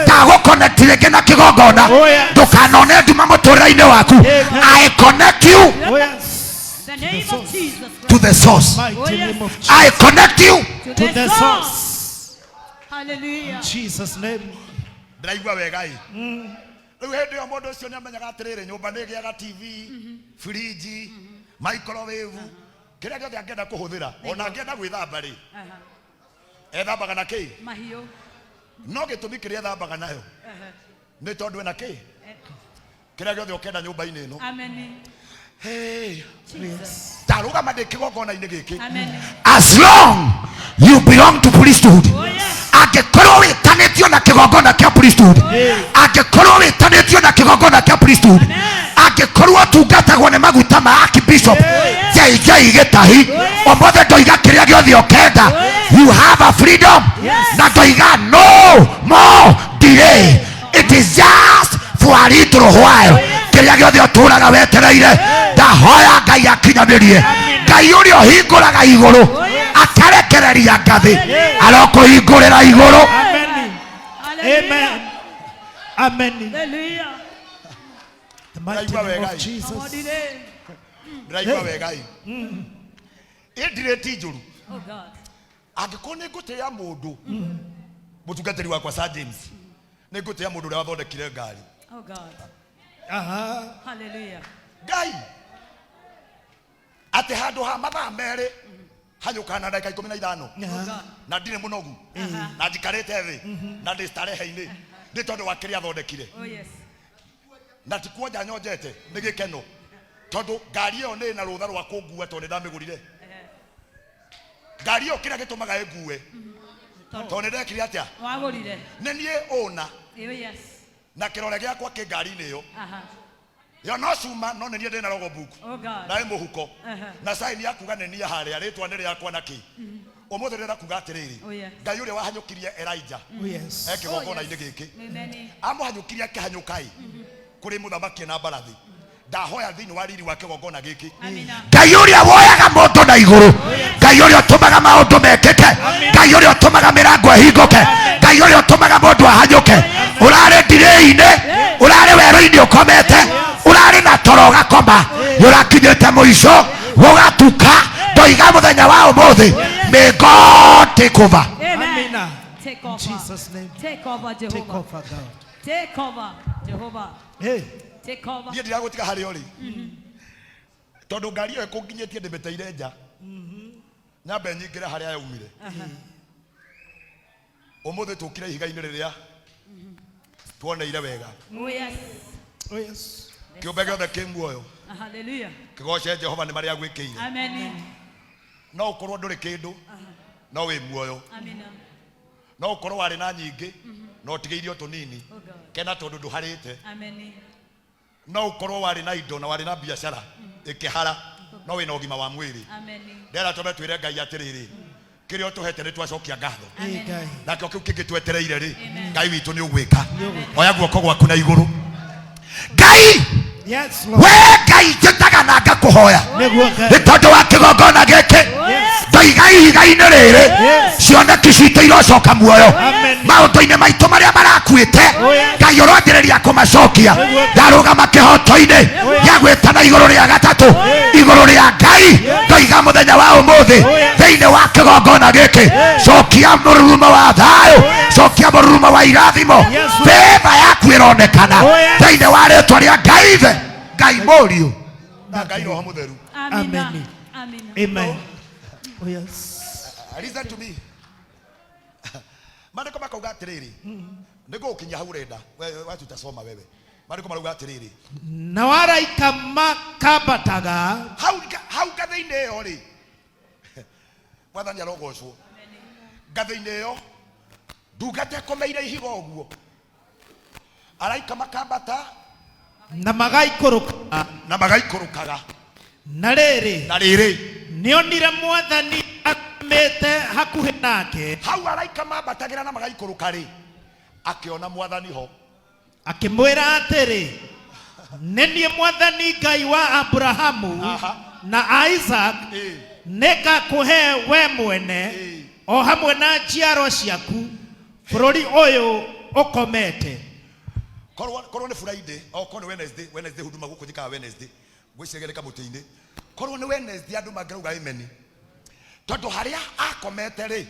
ndagũconnect rĩngĩ na kĩgongona. Oh, yes. Ndũkanone nduma mũtũrĩre-inĩ waku. I connect you Oh yes. The name of Jesus Christ. to the source. Mighty name of Jesus. I connect you To To the source. Hallelujah. Jesus' name. Ndĩraigua wega ĩ. Rĩu hĩndĩ ĩyo mũndũ ũcio nĩamenyaga atĩrĩrĩ, nyũmba nĩ ĩgĩaga TV, fridge, microwave, kĩrĩa gĩothe angĩenda kũhũthĩra. Ona angĩenda gwĩthamba rĩ, Aha. ethambaga na kĩ? Mahiũ. No gĩtũmi kĩrĩa ethambaga nayo Aha. nĩ tondũ ena kĩ? Kĩrĩa gĩothe ũkenda nyũmba-inĩ ĩno. Amen. Hey. Jesus. Ndarũgama ndĩ kĩgongona-inĩ gĩkĩ. Amen. As long you belong to priesthood, Oh yes. angĩkorwo wĩtanĩtio na kĩgongona kĩa priesthood, angĩkorwo wĩtanĩtio na kĩgongona kĩa priesthood, angĩkorwo ũtungatagwo nĩ maguta ma archbishop JJ Gĩtahi, ũmũthĩ ndoiga kĩrĩa gĩothe ũkenda, you have a freedom. Na ndoiga no more delay, it is just for a little while. Kĩrĩa gĩothe ũtũraga wetereire, ndahoya Ngai akinyanĩrie. Ngai ũrĩa ũhingũraga igũrũ akarekereria ngathĩ, arokũhingũrĩra igũrũ. Amen. Hallelujah. Amen. Amen. Hallelujah. The mighty Ndĩraigua name wega of ĩ. Jesus. Amodire. Ndĩraigua wega ĩ. Ĩ ti njũru. Oh God. Angĩkorwo nĩ ngũtĩĩa mũndũ, mũtungatĩri wakwa Sir James, nĩ ngũtĩĩa mũndũ ũrĩa wathondekire ngari. Oh God. Aha. Hallelujah. Ngai atĩ handũ ha mathaa merĩ hanyũkaga na ndagĩka 15. Oh God. Na ndirĩ mũnogu na njikarĩte thĩ na ndĩ starehe-inĩ nĩ tondũ wa kĩrĩa athondekire. Oh yes. Na ti kuonja nyonjete nĩ gĩkeno, tondũ ngari ĩyo nĩ na rũtha rwa kũngua tondũ nĩ ndamĩgũrire. Ngari ĩyo kĩrĩa gĩtũmaga ĩngue tondũ nĩ ndekire atĩa? Wagũrire. Nĩ niĩ ũna. Oh yes. Na kĩrore gĩakwa kĩ ngari-inĩ ĩyo. Aha. Ĩyo no cuma, no nĩ niĩ ndĩna rogo book Oh God. na ĩ mũhuko Aha. na sign ya kuga nĩ niĩ harĩa, rĩtwa nĩ rĩakwa na kĩ. Ũmũthĩ ndĩrenda kuga atĩrĩrĩ, Oh, yes. Ngai ũrĩa wahanyũkirie Elijah Oh yes. e kĩgongona-inĩ gĩkĩ, Amen. amũhanyũkirie akĩhanyũka ĩ kũrĩ mũthamaki na mbarathi, ndahoya thĩinĩ wa riri wa kĩgongona gĩkĩ, Amina. Ngai ũrĩa woyaga mũndũ na igũrũ, Ngai ũrĩa ũtũmaga maũndũ mekĩke, Ngai ũrĩa ũtũmaga mĩrango ĩhingũke, Ngai ũrĩa ũtũmaga mũndũ ahanyũke. Ũrarĩ ndirĩ-inĩ, ũrarĩ werũ-inĩ ũkomete, ũrarĩ na toro ũgakoma, nĩ ũrakinyĩte mũico gũgatuka, ndoiga mũthenya wa ũmũthĩ, may God take over. Amen. Amina. Take In over. Jesus' name. Take over, Take Jehovah. over, God. Take over, Jehovah. Hey. Take over. Niĩ ndiragũtiga harĩa ũrĩ, tondũ ngari ĩyo ĩkũnginyĩtie ndĩmĩteire nja, nyambe nyingĩre harĩa yaumire. Ũmũthĩ tũkire ihiga-inĩ rĩrĩa tuoneire wega. Oh yes. Oh yes. Kĩũmbe gĩothe kĩ muoyo Hallelujah. kĩgoce Jehova nĩ marĩa agwĩkĩire. Amen. No ũkorwo ndũrĩ kĩndũ no wĩ muoyo. Amina. No ũkorwo warĩ na nyingĩ no ũtigĩirio tũnini, Oh God. kena tondũ ndũharĩte. Amen. No ũkorwo warĩ na indo na warĩ na biacara ĩkĩhara, no wĩna ũgima wa mwĩrĩ. Amen. Ndera tũme twĩre Ngai atĩrĩrĩ, kĩrĩa ũtũhete nĩ twacokia ngatho. Hey, Ngai. Nakĩo kĩu kĩngĩ twetereire rĩ, Ngai witũ nĩ ũgwĩka. Oya guoko gwaku na igũrũ. Ngai, Yes, Lord. we Ngai njĩtaga na ngakũhoya Nĩguo Ngai. nĩ tondũ wa kĩgongona gĩkĩ, ndoiga ihiga-inĩ rĩrĩ Yes. cioneki citũ irocoka muoyo. Amen. Maũndũ-inĩ maitũ marĩa marakuĩte, Oh, yes. Ngai ũronjereria kũmacokia. Ndarũgama kĩhoto-inĩ gĩa gwĩtana igũrũ rĩa gatatũ, igũrũ rĩa Ngai, ndoiga mũthenya wa ũmũthĩ thĩinĩ wa kĩgongona gĩkĩ, cokia mũrurumo wa thayũ, cokia mũrurumo wa irathimo. Yes. Favour yaku ĩronekana Oh, yes. thĩinĩ wa rĩtwa rĩa Ngai Ithe, Ngai Mũriũ na Ngai Roho Mũtheru. Amina. Amen. Amina. Amen. Oh yes. Listen to me. Maandĩko makauga atĩrĩrĩ, nĩngũgũkinyia hau ũrenda. Wewe wacha utasoma wewe. Maandĩko marauga atĩrĩrĩ, Na waraika makambataga hau hau ngathĩ-inĩ ĩyo rĩ, Mwathani arogocwo. Ngathĩ-inĩ ĩyo ndungata ĩkomeire ihiga ũguo, araika makambata na magaikũrũka. Na magaikũrũkaga. Na rĩrĩ, Na rĩrĩ, nĩonire Mwathani arũgamĩte hakuhĩ nake, hau araika mambatagĩra na magaikũrũka rĩ, akĩona Mwathani ho. Akĩmwĩra atĩrĩ, nĩ niĩ Mwathani Ngai wa Aburahamu na Isaac, nĩngakũhe we mwene o hamwe na njiarwa ciaku bũrũri ũyũ ũkomete. Korwo nĩ Friday o korwo nĩ Wednesday, Wednesday huduma gũkũ njĩkaga Wednesday, ngwĩciria nĩ kamũtĩ-inĩ. Korwo nĩ Wednesday andũ mangĩrauga amen, tondũ harĩa akomete rĩ,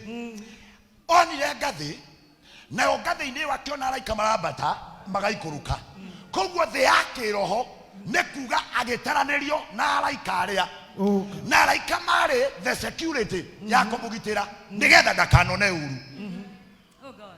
onire ngathĩ, nayo ngathĩ-inĩ ĩyo akĩona araika marambata magaikũrũka. Koguo thĩ ya kĩroho nĩ kuga agĩtaranĩrio na araika arĩa Oh God. na araika marĩ the security ya kũmũgitĩra nĩgetha ndakanone uru. Oh God.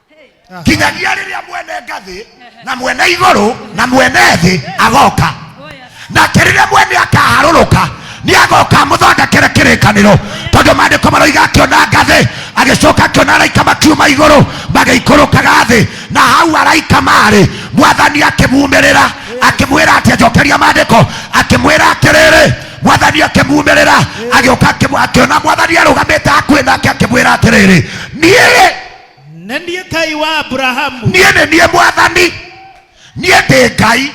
Hey. Nginyagia rĩrĩa mwene ngathĩ na mwene igũrũ na mwene thĩ agoka. Oh yes. Nake rĩrĩa mwene akaharũrũka nĩ agoka amũthondekere kĩrĩkanĩro, tondũ maandĩko maroiga akĩona ngathĩ agĩcoka akĩona araika makiuma igũrũ magĩikũrũkaga thĩ, na hau araika marĩ mwathani akĩmumĩrĩra akĩmwĩra atĩ njokeria maandĩko, akĩmwĩra atĩrĩrĩ, mwathani akĩmumĩrĩra agĩũka akĩona mwathani arũgamĩte hakuhĩ nake akĩmwĩra atĩrĩrĩ, niĩ Nĩ niĩ Ngai wa Abrahamu. Niĩ nĩ niĩ mwathani, niĩ ndĩ Ngai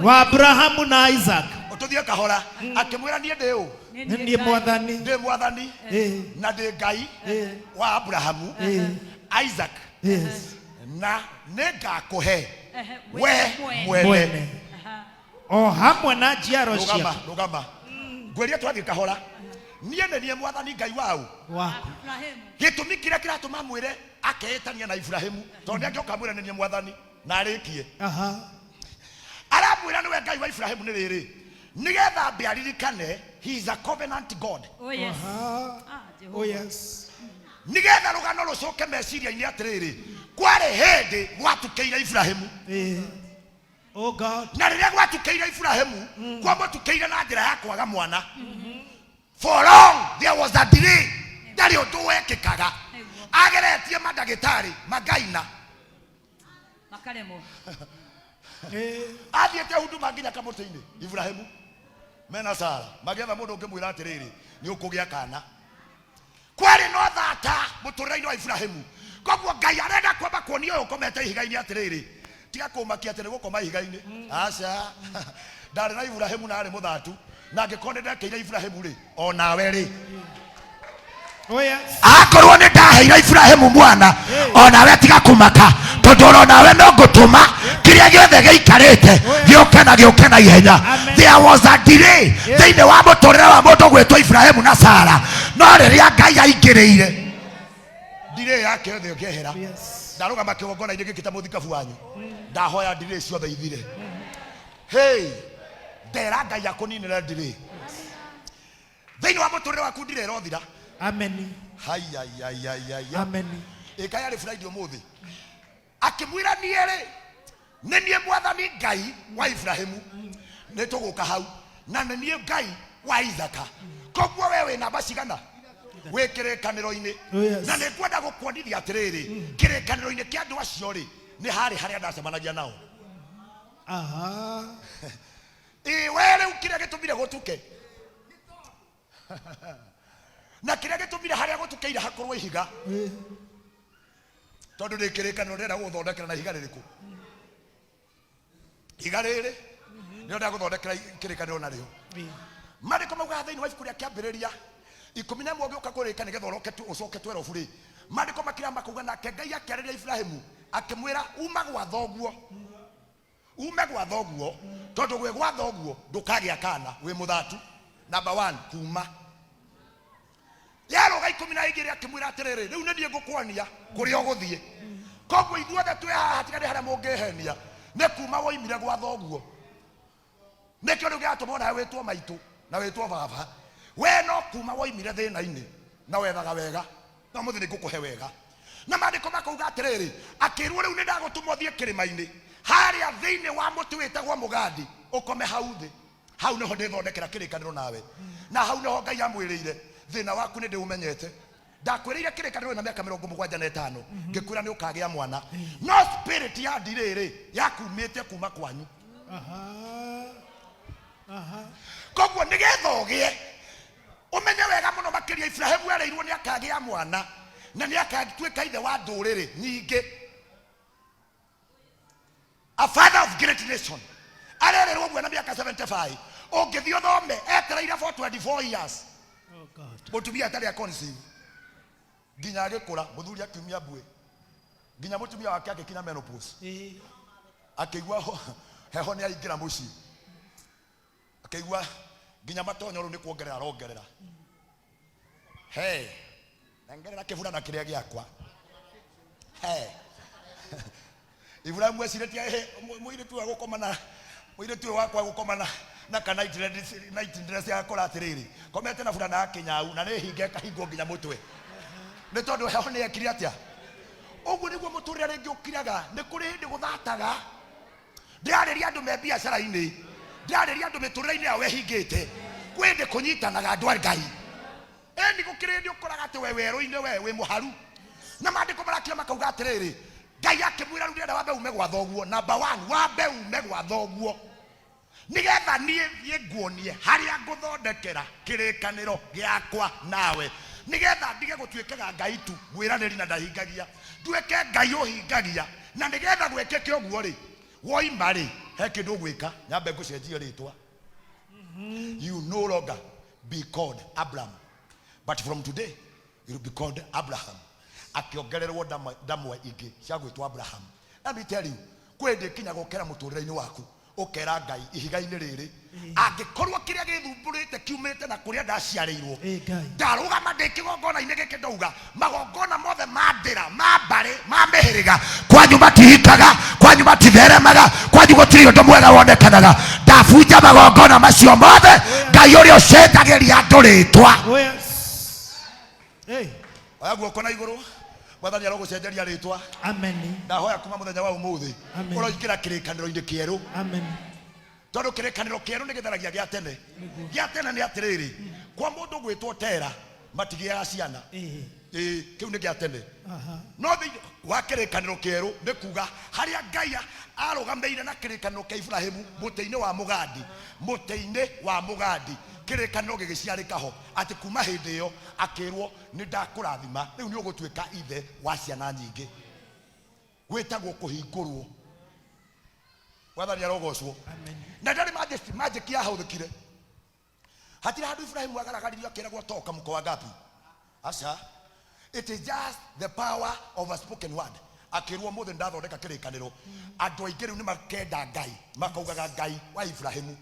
Wa Abrahamu na Isaac. Tũthiĩ kahora. Akĩmwĩra niĩ ndĩ ũ? Nĩ niĩ mwathani. Ndĩ mwathani na ndĩ Ngai wa Abrahamu, Isaac, na nĩngakũhe we mwene. Mwene. O hamwe na njiaro Rũgama, ciaku. rũgama, ngwĩria twathiĩ kahora. Niĩ nĩ niĩ mwathani Ngai wau Waku. Ibrahimu. Gĩtũmi kĩrĩa kĩratũma mwĩre akeĩtania na Ibrahimu, tondũ nĩ angĩoka mwĩre nĩ niĩ mwathani na arĩkie. Aramwĩra nĩwe Ngai wa Ibrahimu nĩ rĩrĩ, nĩgetha ambe aririkane he is a covenant God. Oh yes. Ah, Jehovah. Oh yes. Nĩgetha rũgano rũcoke meciria-inĩ atĩrĩrĩ, kwarĩ hĩndĩ gwatukĩire Ibrahimu. Oh God. Na rĩrĩa gwatukĩire Ibrahimu, kwamũtukĩire na njĩra ya kwaga mwana. For long there was a delay, ndarĩ ũndũ wekĩkaga, ageretie mandagĩtarĩ magaina Makaremwo. Athiĩte huduma nginya kamũtĩ-inĩ Ibrahimu mena Sara magĩetha mũndũ ũngĩmwĩra atĩrĩrĩ, nĩ ũkũgĩa kana. Kwarĩ no thata mũtũrĩre-inĩ wa Ibrahimu. Koguo Ngai arenda kwamba kuonia ũyũ ũkomete ihiga-inĩ atĩrĩrĩ, tiga kũmakia atĩ nĩ gũkoma ihiga-inĩ. Aca, ndarĩ na Ibrahimu na arĩ mũthatu, na angĩkorwo nĩ ndekĩire Ibrahimu rĩ, o nawe rĩ. Oh yes. Akorwo nĩ ndaheire Ibrahimu mwana, o nawe tiga kũmaka, tondũ oro nawe no ngũtũma kĩrĩa gĩothe gĩikarĩte gĩũke na gĩũke na ihenya. Amen. There was a delay thĩinĩ wa mũtũrĩre wa mũndũ gwĩtwo Ibrahimu na Sara, no rĩrĩa Ngai aingĩrĩire, delay yake yothe ĩkĩehera. Ndarũgama kĩgongona-inĩ gĩkĩ ta mũthikabu wanyu, ndahoya delay ciothe ithire. Hey, ndera Ngai akũninĩre delay thĩinĩ wa mũtũrĩre waku, delay ĩrothira. Amen. Hayayayaya. Amen. Ĩka yarĩ Friday ũmũthĩ, akĩmwĩra niĩ rĩ nĩ niĩ mwathani Ngai wa Ibrahimu, nĩ tũgũka hau, na nĩ niĩ Ngai wa Isaka. Koguo we wĩ namba cigana wĩ kĩrĩkanĩro-inĩ? Oh, yes. Na nĩ ngwenda gũkuonithia atĩrĩrĩ, kĩrĩkanĩro-inĩ kĩa andũ acio rĩ, nĩ harĩ harĩa ndacemanagia nao. Ĩ we rĩu kĩrĩa gĩtũmire gũtuke na kĩrĩa gĩtũmire harĩa gũtukĩire hakorwo ihiga, tondũ ndĩ kĩrĩkanĩro ndĩrenda gũgũthondekera na ihiga rĩrĩkũ? Ihiga rĩrĩ nĩrĩo ndagũthondekera kĩrĩkanĩro narĩo. Maandĩko maugaga thĩinĩ wa ibuku rĩa Kĩambĩrĩria 11, ũgĩũka kũrĩka nĩgetha ũroke ũcoke twerobu rĩ, maandĩko makĩra makauga nake Ngai akĩarĩria Ibrahimu akĩmwĩra, uma gwa thoguo, ume gwa thoguo, tondũ gwĩ gwa thoguo ndũkagĩa kana wĩ mũthatu. Number one, kuma yarũga 12 akĩmwĩra atĩrĩrĩ, rĩu nĩ niĩ ngũkuonia kũrĩa ũgũthiĩ. Koguo ithuothe twĩ haha, tiga nĩ harĩa mũngĩhenia, nĩ kuma woimire gwa thoguo, nĩkĩo rĩu gĩatũma onawe wĩtwo maitũ na wĩtwo baba. We no kuma woimire thĩna-inĩ na wethaga wega, no mũthĩ nĩ ngũkũhe wega. Na maandĩko makauga atĩrĩrĩ, akĩrwo rĩu nĩ ndagũtũma ũthiĩ kĩrĩma-inĩ harĩa thĩinĩ wa mũtĩ wĩtagwo mũgandi, ũkome hau thĩ, hau nĩho ndĩthondekera kĩrĩkanĩro nawe. Na hau nĩho Ngai amwĩrĩire, thĩna waku nĩ ndĩũmenyete, ndakwĩrĩire kĩrĩkanĩro na mĩaka 75, ngĩkwĩra nĩ ũkagĩa mwana, no spirit ya ndirĩrĩ yakumĩte kuma kwanyu. Koguo nĩgetha ũgĩe ũmenye wega mũno makĩria, Ibrahimu erĩirwo nĩ akagĩa mwana na nĩ akatuĩka ithe wa ndũrĩrĩ nyingĩ, a father of great nation. Arererwo ũguo na mĩaka 75, ũngĩthiĩ ũthome, etereire for 24 years. Oh God. Mũtumia atarĩ aconceive nginya agĩkũra, mũthuri akiumia mbuĩ, nginya mũtumia wake agĩkinya menopause, akĩigua heho nĩ aingĩra mũciĩ, akĩigua nginya matonyo rĩu nĩ kuongerera arongerera. He nengerera kĩburana kĩrĩa gĩakwa. He Ibrahimu ecirĩtie "Ĩhĩ, mũirĩtu ũyũ agũkoma na mũirĩtu ũyũ wakwa agũkoma na ka night dress, night dress agakora atĩrĩrĩ, komete na burana ya kĩnyau na nĩ hinge ĩkahingwo nginya mũtwe, nĩ tondũ heho nĩ ekire atĩa. Ũguo nĩguo mũtũrĩre rĩngĩ ũkiraga. Nĩ kũrĩ hĩndĩ gũthataga. Ndĩrarĩria andũ me biacara-inĩ, ndĩrarĩria andũ mĩtũrĩre-inĩ yao ĩhingĩte. Kwĩ hĩndĩ kũnyitanaga andũ a Ngai. Ĩni gũkĩrĩ hĩndĩ ũkoraga atĩ we werũ-inĩ, we wĩ mũharu, na maandĩko marakira makauga atĩrĩrĩ, Ngai akĩmwĩra rĩu ndĩrenda wambe ume gwa thoguo. Number one, wambe ume gwa thoguo nĩgetha niĩ thiĩ nguonie harĩa ngũthondekera kĩrĩkanĩro gĩakwa nawe, nĩgetha ndige gũtuĩkaga Ngai tu mwĩranĩri na ndahingagia, nduĩke Ngai ũhingagia. Na nĩgetha gwĩkĩke ũguo rĩ, woima rĩ, he kĩndũ ũgwĩka, nyambe ngũcenjie rĩtwa. You no longer be called Abram, but from today you will be called Abraham. Akĩongererwo ndamwa ingĩ cia gwĩtwo Abraham. Let me tell you, kwĩ hĩndĩ ĩkinyaga ũkera mũtũrĩre-inĩ waku, ũkera Ngai ihiga-inĩ rĩrĩ, angĩkorwo kĩrĩa gĩthumbũrĩte kiumĩte na kũrĩa ndaciarĩirwo, Ĩ Ngai. Ndarũgama ndĩ kĩgongona-inĩ gĩkĩ, ndauga magongona mothe ma ndĩra, ma mbarĩ, ma mĩhĩrĩga, kwanyu matihikaga, kwanyu matitheremaga, kwanyu gũtirĩ ũndũ mwega wonekanaga, ndabunja magongona macio mothe. Ngai ũrĩa ũcenjagĩria andũ rĩtwa. Oh yes. Hey. Oya guoko na igũrũ. Mwathani arogũcenjeria rĩtwa. Amen. Ndahoya kuma mũthenya wa ũmũthĩ, Amen. ũroingĩra kĩrĩkanĩro-inĩ kĩerũ, Amen. tondũ kĩrĩkanĩro kĩerũ nĩ gĩtharagia gĩa tene. Gĩa tene nĩ atĩrĩrĩ, kwa mũndũ gwĩtwo Tera matigĩaga ciana. Eh. Ĩĩ, kĩu nĩ gĩa tene. Aha. No thĩinĩ wa kĩrĩkanĩro kĩerũ nĩ kuga harĩa Ngai arũgamĩire na kĩrĩkanĩro kĩa Ibrahimu mũtĩ-inĩ wa mũgandi, mũtĩ-inĩ wa mũgandi, kĩrĩkanĩro gĩgĩciarĩka ho, atĩ kuma hĩndĩ ĩyo akĩrwo, nĩ ndakũrathima, rĩu nĩ ũgũtuĩka ithe wa ciana nyingĩ. Gwĩtagwo kũhingũrwo. Mwathani arogocwo. Amen. Na ndarĩ magic yahũthĩkire. Hatirĩ handũ Ibrahimu agaragaririo akĩragwo toka mko wangapi. Aca, it is just the power of a spoken word. Akĩrwo mũthĩ ndathondeka kĩrĩkanĩro, andũ aingĩ rĩu nĩ makenda Ngai, makaugaga Ngai wa Ibrahimu.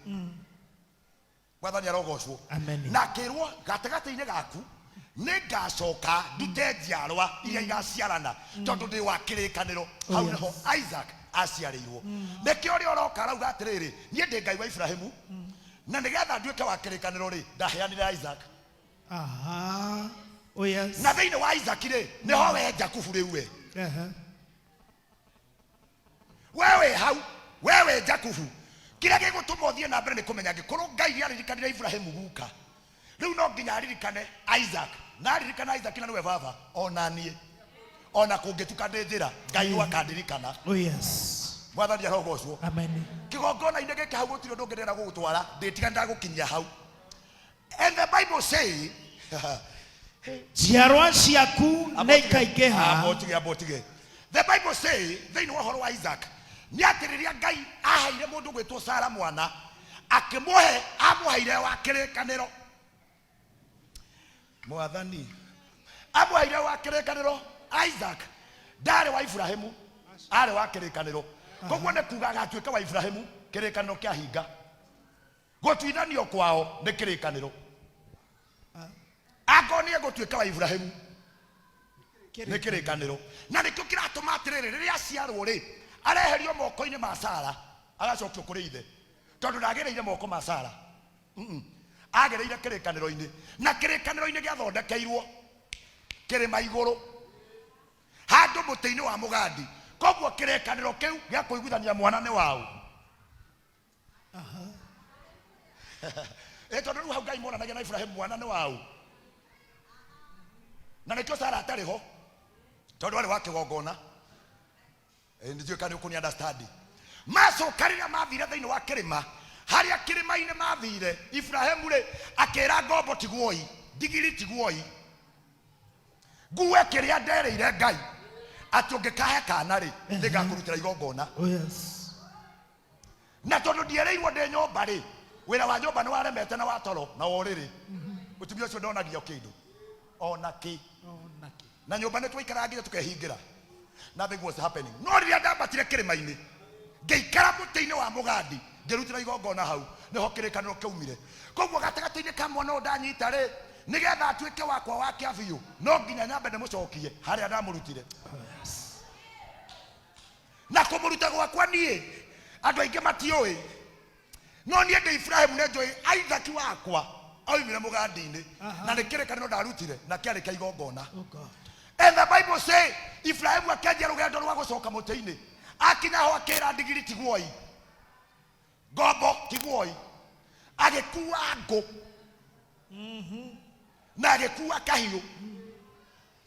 Mwathani arogocwo. Amen. Na akĩrwo gatagatĩ-inĩ gaku nĩ ngacoka ndute njiarwa iria igaciarana, tondũ ndĩ wa kĩrĩkanĩro. Hau yes. nĩho Isaac aciarĩirwo. Nĩkĩo ũrĩa ũroka arauga atĩrĩrĩ, niĩ ndĩ Ngai wa Ibrahimu, na nĩgetha nduĩke wa kĩrĩkanĩro rĩ, ndaheanire Isaac. Aha. Oh yes. Na thĩinĩ wa Isaac rĩ, nĩho we Jakubu rĩu we. Aha. We wĩ hau, we wĩ Jakubu. Kĩrĩa gĩgũtũma ũthiĩ na mbere nĩ kũmenya angĩkorwo Ngai nĩaririkanire Ibrahimu guka, rĩu no nginya aririkane Isaac, na aririkana Isaac na nĩwe baba, ona niĩ ona kũngĩtuka ndĩ njĩra, Ngai no akandirikana. Oh yes. Mwathani arogocwo. Amen. Kĩgongona-inĩ gĩkĩ hau gũtirĩ ũndũ ũngĩ ndĩrenda gũgũtwara, ndĩtiga ndagũkinyia hau. And the Bible say, Njiarwa ciaku nĩ ikaingĩha. Amba ũtige. The Bible say thĩinĩ wa ũhoro wa Isaac nĩ atĩ rĩrĩa Ngai aheire mũndũ gwĩtwo Sara mwana, akĩmũhe, amũheire wa kĩrĩkanĩro. Mwathani amũheire wa kĩrĩkanĩro. Isaac ndarĩ wa Ibrahimu, arĩ wa kĩrĩkanĩro. Koguo nĩ kuga agatuĩka wa Ibrahimu kĩrĩkanĩro kĩahinga. Gũtuithanio kwao nĩ kĩrĩkanĩro. Angorwo nĩ egũtuĩka wa Ibrahimu nĩ kĩrĩkanĩro, na nĩkĩo kĩratũma atĩrĩrĩ, rĩrĩa aciarwo rĩ, areherio moko-inĩ ma Sara, agacokio kũrĩ ithe, tondũ ndagereire moko ma Sara. Agereire kĩrĩkanĩro-inĩ, na kĩrĩkanĩro-inĩ gĩathondekeirwo kĩrĩma igũrũ, handũ mũtĩ-inĩ wa mũgandi. Koguo kĩrĩkanĩro kĩu gĩa kũiguithania mwana nĩ waũ. Ĩ tondũ rĩu hau Ngai monanagia na Ibrahimu mwana nĩ waũ, na nĩkĩo Sara atarĩ ho, tondũ arĩ wa kĩgongona. Ndiũĩ kana nĩ ũkũni understand. Macoka rĩrĩa mathire thĩinĩ wa kĩrĩma, harĩa kĩrĩma-inĩ mathire, Ibrahimu rĩ akĩra ngombo tigwoi, ndigiri tigwoi, ngue kĩrĩa nderĩire Ngai atĩ ũngĩkahe kana rĩ, nĩngakũrutĩra igongona. Oh yes. Na tondũ ndiereirwo ndĩ nyũmba rĩ, wĩra wa nyũmba nĩ waremete na wa toro na wa ũrĩrĩ, mũtumia ũcio ndonagio kĩndũ ona kĩ. Ona kĩ. Na nyũmba nĩ twaikaraga nginya tũkehingĩra, nothing was happening. No rĩrĩa ndambatire kĩrĩma-inĩ, ngĩikara mũtĩ-inĩ wa mũgandi, ngĩrutĩra igongona hau, nĩho kĩrĩkanĩro kĩaumire. Koguo gatagatĩ-inĩ ka mwana ũyũ ndanyita rĩ, nĩgetha atuĩke wakwa wa kĩa biũ, no nginya nyambe ndĩmũcokie harĩa ndamũrutire. Na kũmũruta Kũruta gwakwa niĩ andũ aingĩ matiũĩ, no niĩ ndĩ Ibrahimu nĩ njũĩ Isaac wakwa oimire mũgandi-inĩ na nĩ kĩrĩkanĩro ndarutire na kĩarĩ kĩa igongona. Oh God. And the Bible say Ibrahimu akĩanjia rũgendo rwa gũcoka mũtĩ-inĩ, akinya ho akĩra ndigiri tiguoi, ngombo tiguoi, agĩkua ngũ na agĩkua kahiũ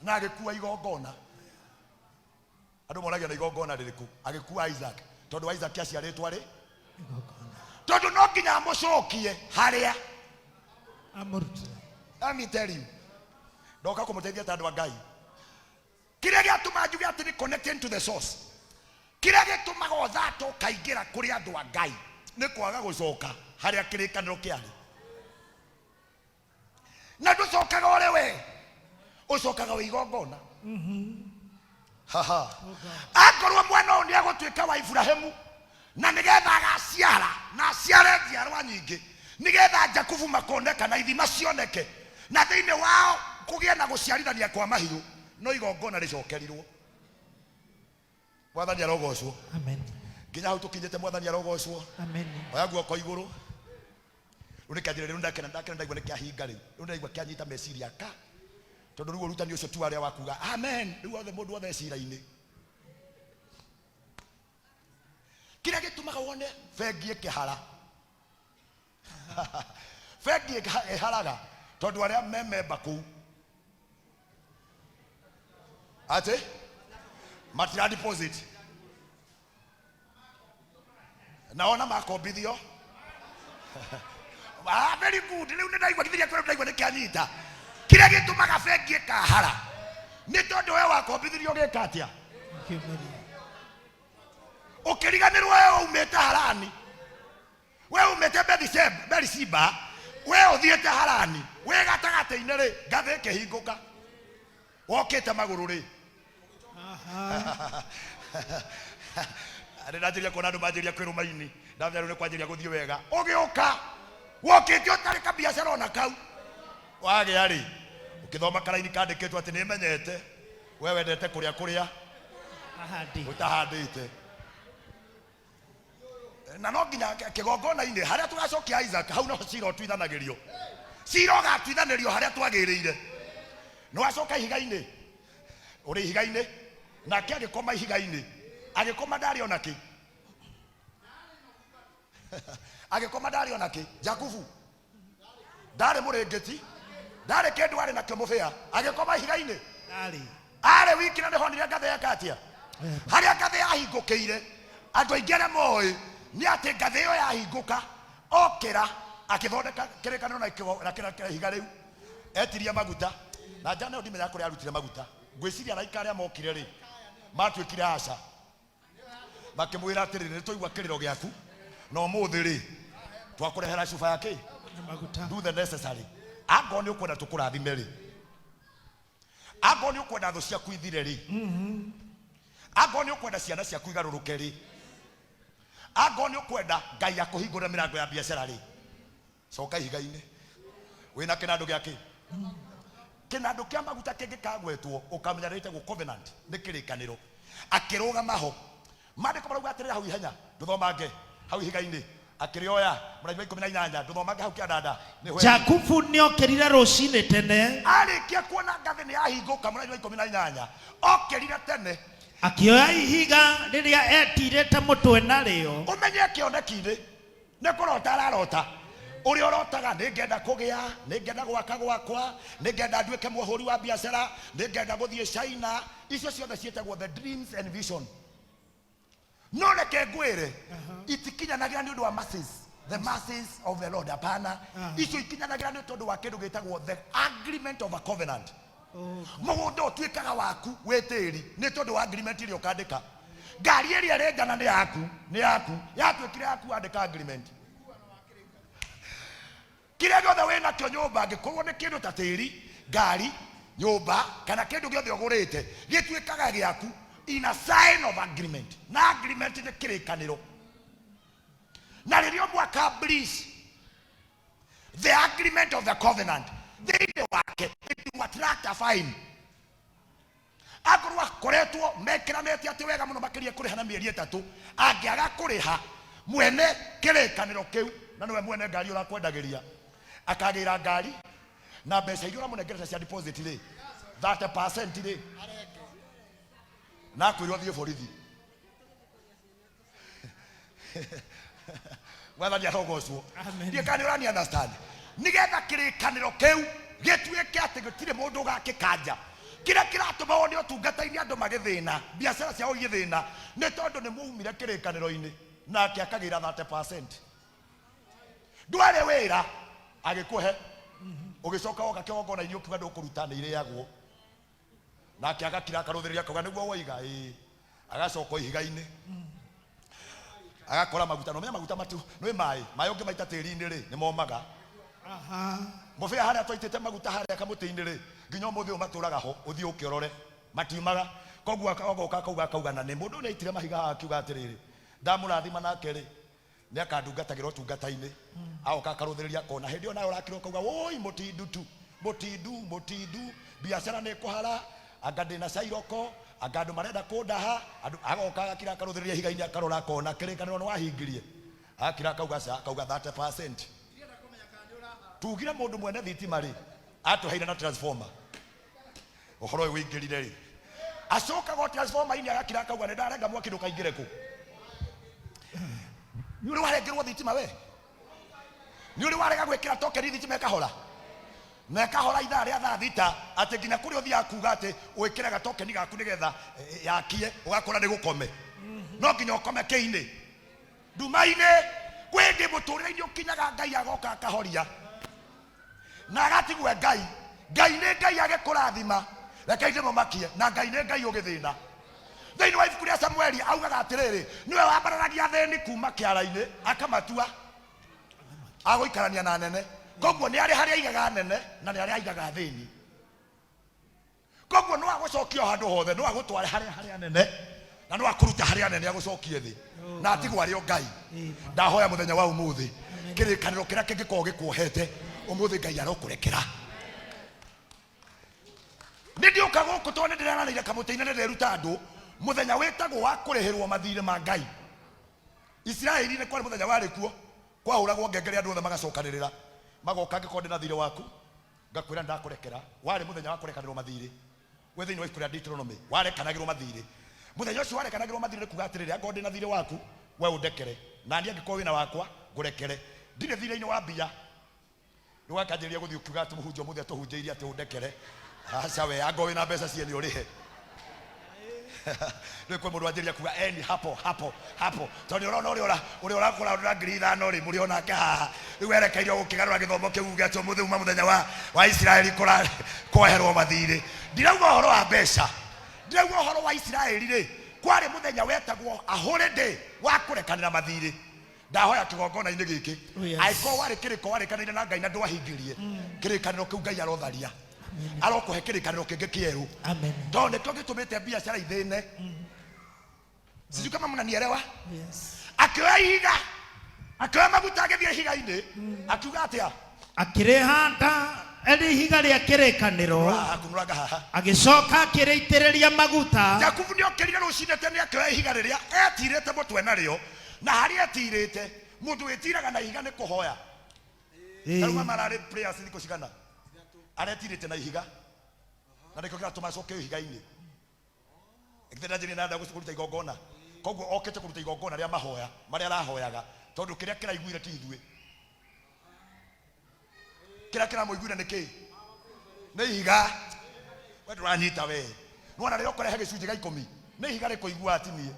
na agĩkua igongona. Andũ moragia na igongona rĩrĩkũ? Agĩkua Isaac tondũ Isaac aciarĩtwo arĩ tondũ no nginya amũcokie harĩa Amũrutire. Let me tell you, ndoka kũmũteithia ta andũ a Ngai. Kĩrĩa gĩatũma njuge atĩ nĩ connecting to the source, kĩrĩa gĩtũmaga ũthato ũkaingĩra kũrĩ andũ a Ngai nĩ kwaga gũcoka harĩa kĩrĩkanĩro kĩarĩ. Na ndũcokaga ũrĩ we, ũcokaga wĩ igongona. Haha. Akorwo mwana ũyũ nĩ agũtuĩka wa Iburahĩmu na nĩgetha agaciara na aciare njiarwa nyingĩ, nĩgetha Jakubu makoneka na ithima cioneke na thĩinĩ wao kũgĩe na gũciarithania kwa mahiũ, no igongona rĩcokerirwo. Mwathani arogocwo. Amen. Nginya hau tũkinyĩte, Mwathani arogocwo. Amen. Oya guoko igũrũ. Rĩu nĩ kĩanjĩrĩria, rĩu ndakena, ndakena, ndaigua nĩ kĩahinga rĩu. Rĩu ndaigua kĩanyita meciria ka. Tondũ rĩu ũrutani ũcio ti warĩa wa kuga amen. Rĩu othe mũndũ wothe cira-inĩ. Kĩrĩa gĩtũmaga wone bengi ĩkĩhara. Bengi ĩharaga tondũ arĩa me memba kũu atĩ matira deposit na ona makombithio. Ah, very good. Rĩu nĩ ndaigua gĩthiria kũrĩa ndaigua nĩ kĩanyita. Kĩrĩa gĩtũmaga bengi ĩkahara nĩ tondũ we wakombithirio ũgĩka atĩa? Ũkĩũmĩria. Ũkĩriganĩrwo we waumĩte Harani, we umĩte Berishiba, we ũthiĩte Harani, wĩ gatagatĩ-inĩ rĩ, ngathĩ ĩkĩhingũka, wokĩte magũrũ rĩ. Nĩ ndanjĩria kuona andũ manjĩria kwĩrũma ini, ndamenya rĩu nĩ kwanjĩria gũthiĩ wega. Ũgĩũka wokĩte ũtarĩ kabiacara ona kau wagĩa rĩ, ũkĩthoma karaini kandĩkĩtwo atĩ nĩmenyete we wendete kũrĩa kũrĩa Ahandi. ũtahandĩte, na no nginya kĩgongona-inĩ harĩa tũgacokia Isaac, hau no cira ũtuithanagĩrio, cira ũgatuithanĩrio harĩa twagĩrĩire. Nĩ wacoka ihiga-inĩ, ũrĩ ihiga-inĩ, nake agĩkoma ihiga-inĩ, agĩkoma ndarĩ ona kĩ, agĩkoma ndarĩ ona kĩ. Jakubu ndarĩ mũrĩngĩti, ndarĩ kĩndũ arĩ nakĩo mũbĩa, agĩkoma ihiga-inĩ. Ndarĩ. Arĩ wiki na nĩhonire ngathĩ eka atĩa? Harĩa ngathĩ yahingũkĩire, andũ aingĩ arĩa moĩ nĩ atĩ ngathĩ ĩyo yahingũka, okĩra akĩthondeka kĩrĩkanĩro na na ihiga rĩu, etirie maguta na njana ĩyo ndimenyaga kũrĩa arutire maguta. Ngwĩciria araika arĩa mokire rĩ, matuĩkire aca, makĩmwĩra atĩrĩrĩ, nĩ twaigua kĩrĩro gĩaku na ũmũthĩ rĩ twakũrehera cuba ya kĩ? Maguta. Do the necessary. Angorwo nĩ ũkwenda tũkũrathime rĩ, angorwo nĩ ũkwenda thũ ciaku ithire rĩ, angorwo nĩ ũkwenda ciana ciaku igarũrũke rĩ, angorwo nĩ ũkwenda Ngai akũhingũre mĩrango ya biacara rĩ, coka ihiga-inĩ wĩna kĩnandũ gĩa kĩ? Kĩnandũ kĩa maguta kĩngĩkagwetwo ũkamenya rĩtagwo covenant, nĩ kĩrĩkanĩro. Akĩrũgama ho, maandĩko marauga atĩrĩrĩ hau ihenya, ndũthomange hau ihiga-inĩ, akĩrĩoya mũrathi wa 18, ndũthomange hau kĩandanda nĩ hwe. Jakubu nĩokĩrire rũcinĩ tene. Arĩkia kuona ngathĩ nĩ yahingũka, mũrathi wa 18, okĩrire tene, akĩoya ihiga rĩrĩa etirĩte mũtwe narĩo. Ũmenye kĩoneki-inĩ nĩ kũrota ararota, ũrĩa ũrotaga nĩ ngenda kũgĩa, nĩ ngenda gwaka gwakwa, nĩ ngenda nduĩke mũhũri wa biacara, nĩ ngenda gũthiĩ China, icio ciothe ciĩtagwo the dreams and vision. No reke ngwĩre, itikinyanagĩra nĩ ũndũ wa masses, the masses of the Lord, hapana. Icio ikinyanagĩra nĩ tondũ wa kĩndũ gĩtagwo the agreement of a covenant. Mũgũnda ũtuĩkaga waku wĩ tĩri nĩ tondũ wa agreement ĩrĩa ũkandĩka. Ngari ĩrĩa ĩrengana nĩ yaku, nĩ yaku, yatuĩkire yaku wandĩka agreement. Kĩrĩa gĩothe wĩ nakĩo nyũmba, angĩkorwo nĩ kĩndũ ta tĩri, ngari, nyũmba kana kĩndũ gĩothe ũgũrĩte, gĩtuĩkaga gĩaku in a sign of agreement. Na agreement nĩ kĩrĩkanĩro. Na rĩrĩa ũmwe aka breach the agreement of the covenant thĩinĩ wake, it will attract a fine. Akorwo akoretwo mekĩranĩte atĩ wega mũno makĩria kũrĩha na mĩeri 3, angĩaga kũrĩha mwene kĩrĩkanĩro kĩu, na nĩwe mwene ngari ũrakwendagĩria, akagĩra ngari na mbeca iria ũramũnengerete cia deposit rĩ, 30% rĩ, na akwĩrwo athiĩ borithi. Mwathani arogocwo. Amen. Ndiĩ kana nĩ ũrani understand. Nĩgetha kĩrĩkanĩro kĩu gĩtuĩke atĩ gũtirĩ mũndũ ũgakĩkanja. Kĩrĩa kĩratũma wone ũtungata-inĩ andũ magĩthĩna, biacara ciao igĩthĩna, nĩ tondũ nĩ mwaumire kĩrĩkanĩro-inĩ, nake akagĩra 30%. Ndwarĩ wĩra agĩkũhe, ũgĩcoka woka kĩgongona-inĩ ũkiuga ndũkũruta, nĩ irĩagwo. Nake agakira akarũthĩrĩria akauga nĩguo woiga, ĩĩ. Agacoka ihiga-inĩ agakora maguta, no menya maguta matu nĩ maĩ, maĩ ũngĩmaita tĩri-inĩ rĩ nĩ momaga. Mũbĩa harĩa twaitĩte maguta harĩa kamũtĩ-inĩ rĩ, nginya ũmũthĩ ũyũ matũraga ho, ũthiĩ ũkĩorore matiumaga. Koguo agoka akauga akauga na nĩ mũndũ nĩ aitire mahiga haha akiuga atĩrĩrĩ, ndamũrathima nake rĩ nĩ akandungatagĩra ũtungata-inĩ. Agoka akarũthĩrĩria akona, hĩndĩ ĩyo nawe ũrakira ũkauga woi mũtindu tu, mũtindu, mũtindu, biacara nĩ ĩkũhara, anga ndĩna cairoko, anga andũ marenda kũndaha. Andũ agoka agakira akarũthĩrĩria ihiga-inĩ akarora akona kĩrĩkanĩro nĩ wahingirie. Akira akauga ca, akauga 30%. Tugire mũndũ mwene thitima rĩ atũheire na transformer, ũhoro ũyũ ũingĩrire rĩ, acokaga o transformer-inĩ agakira akauga nĩ ndarenga mwaki ndũkaingĩre kũ. Nĩ ũrĩ warengerwo thitima we? Nĩ ũrĩ warega gwĩkĩra tokeni thitima ĩkahora? Na ĩkahora ithaa rĩa thaa thita, atĩ nginya kũrĩa ũthiaga kuga atĩ wĩkĩre gatokeni gaku nĩgetha yakie, ũgakora nĩ gũkome. No nginya ũkome kĩinĩ nduma-inĩ. Kwĩ hĩndĩ mũtũrĩre-inĩ ũkinyaga Ngai agoka akahoria na agatigwe Ngai. Ngai nĩ Ngai agĩkũrathima, reke ndĩmũmakie, na Ngai nĩ Ngai ũgĩthĩna. Thĩinĩ wa ibuku rĩa Samueli augaga atĩrĩrĩ, nĩwe wambararagia athĩni kuma kĩara-inĩ akamatua agũikarania na anene. Koguo nĩ arĩ harĩa aigaga anene na nĩ arĩa aigaga athĩni. Koguo no agũcokie o handũ hothe, no agũtware harĩa harĩa anene na no akũruta harĩa anene agũcokie thĩ, na atigwo arĩ o Ngai. Ndahoya mũthenya wa ũmũthĩ kĩrĩkanĩro kĩrĩa kĩngĩkorwo gĩkuohete ũmũthĩ Ngai arokũrekera. Nĩ ndĩũka gũkũ tondũ nĩ ndĩreranĩire kamũtĩ-inĩ, nĩ ndĩruta andũ mũthenya wĩtagwo wa kũrĩhĩrwo mathirĩ ma Ngai. Isiraeli nĩ kwarĩ mũthenya warĩ kuo kwahũragwo ngengere, andũ othe magacokanĩrĩra magoka, angĩkorwo ndĩ na thirĩ waku ngakwĩra ndakũrekera. Warĩ mũthenya wa kũrekanĩrwo mathirĩ. We thĩinĩ wa ibuku rĩa Deuteronomy warekanagĩrwo mathirĩ. Mũthenya ũcio warekanagĩrwo mathirĩ nĩ kuga atĩrĩrĩ, angĩkorwo ndĩ na thirĩ waku we ũndekere, na niĩ angĩkorwo wĩna wakwa ngũrekere. Ndirĩ thirĩ-inĩ wa mbia. Rĩu akanjĩrĩria gũthiĩ ũkiuga atĩ mũhunjia ũmũthĩ atũhunjĩirie atĩ ũndekere. Aca we, angĩkorwo wĩna mbeca ciene ũrĩhe. Rĩu kwĩ mũndũ wanjĩrĩria kuga eni hapo hapo hapo, tondũ nĩ ũrona ũrĩa ũrĩa ũrakũra na 5,000 rĩ, mũrĩ onake haha. Rĩu werekeire gũkĩgarũra gĩthomo kĩu uge atĩ ũmũthĩ uma mũthenya wa Isiraeli kwoherwo mathirĩ. Ndirauga ũhoro wa mbeca, ndirauga ũhoro wa Isiraeli rĩ, kwarĩ mũthenya wetagwo a holiday wa kũrekanĩra mathirĩ. Ndahoya kĩgongona-inĩ gĩkĩ, Oh, yes. angĩkorwo warĩ kĩrĩko warĩkanĩire na Ngai na ndwahingĩrie kĩrĩkanĩro kĩu, Ngai arotharia, arokũhe kĩrĩkanĩro kĩngĩ kĩerũ. Amen. Tondũ nĩkĩo gĩtũmĩte biacara ithĩne. Sijui kama mnanielewa. Yes. Akĩoya ihiga, akĩoya maguta, agĩthiĩ ihiga-inĩ, akiuga atĩa? Akĩrĩhanda arĩ ihiga rĩa kĩrĩkanĩro, Haha kunũranga haha. Agĩcoka akĩrĩitĩrĩria maguta. Jakubu nĩ okĩrire rũcinĩ tene, akĩoya ihiga rĩrĩa etirĩte mũtwe narĩo, na harĩa etirĩte, mũndũ wĩtiraga na ihiga nĩ kũhoya. Tarĩu mama ararĩ prayers thikũ cigana aretirĩte na ihiga, na nĩkĩo kĩratũma acoke ihiga-inĩ. Githĩ ndanjĩrire na nda kũruta igongona? Koguo okĩte kũruta igongona rĩa mahoya marĩa arahoyaga, tondũ kĩrĩa kĩraiguire ti ithuĩ, kĩrĩa kĩramũiguire nĩ kĩĩ? Nĩ ihiga. We ndũranyita we, nĩwona rĩrĩa ũkũrehe gĩcunjĩ gĩa ikũmi nĩ ihiga rĩkũigua ti niĩ,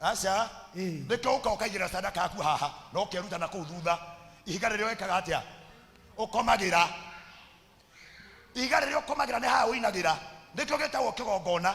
aca. Nĩkĩo ũka ũkaigĩrĩra sadaka yaku haha na ũkeruta na kũu thutha. Ihiga rĩrĩa wĩkaga atĩa? Ũkomagĩra. Ihiga rĩrĩa ũkomagĩra nĩ haha ũinagĩra, nĩkĩo gĩtagwo kĩgongona.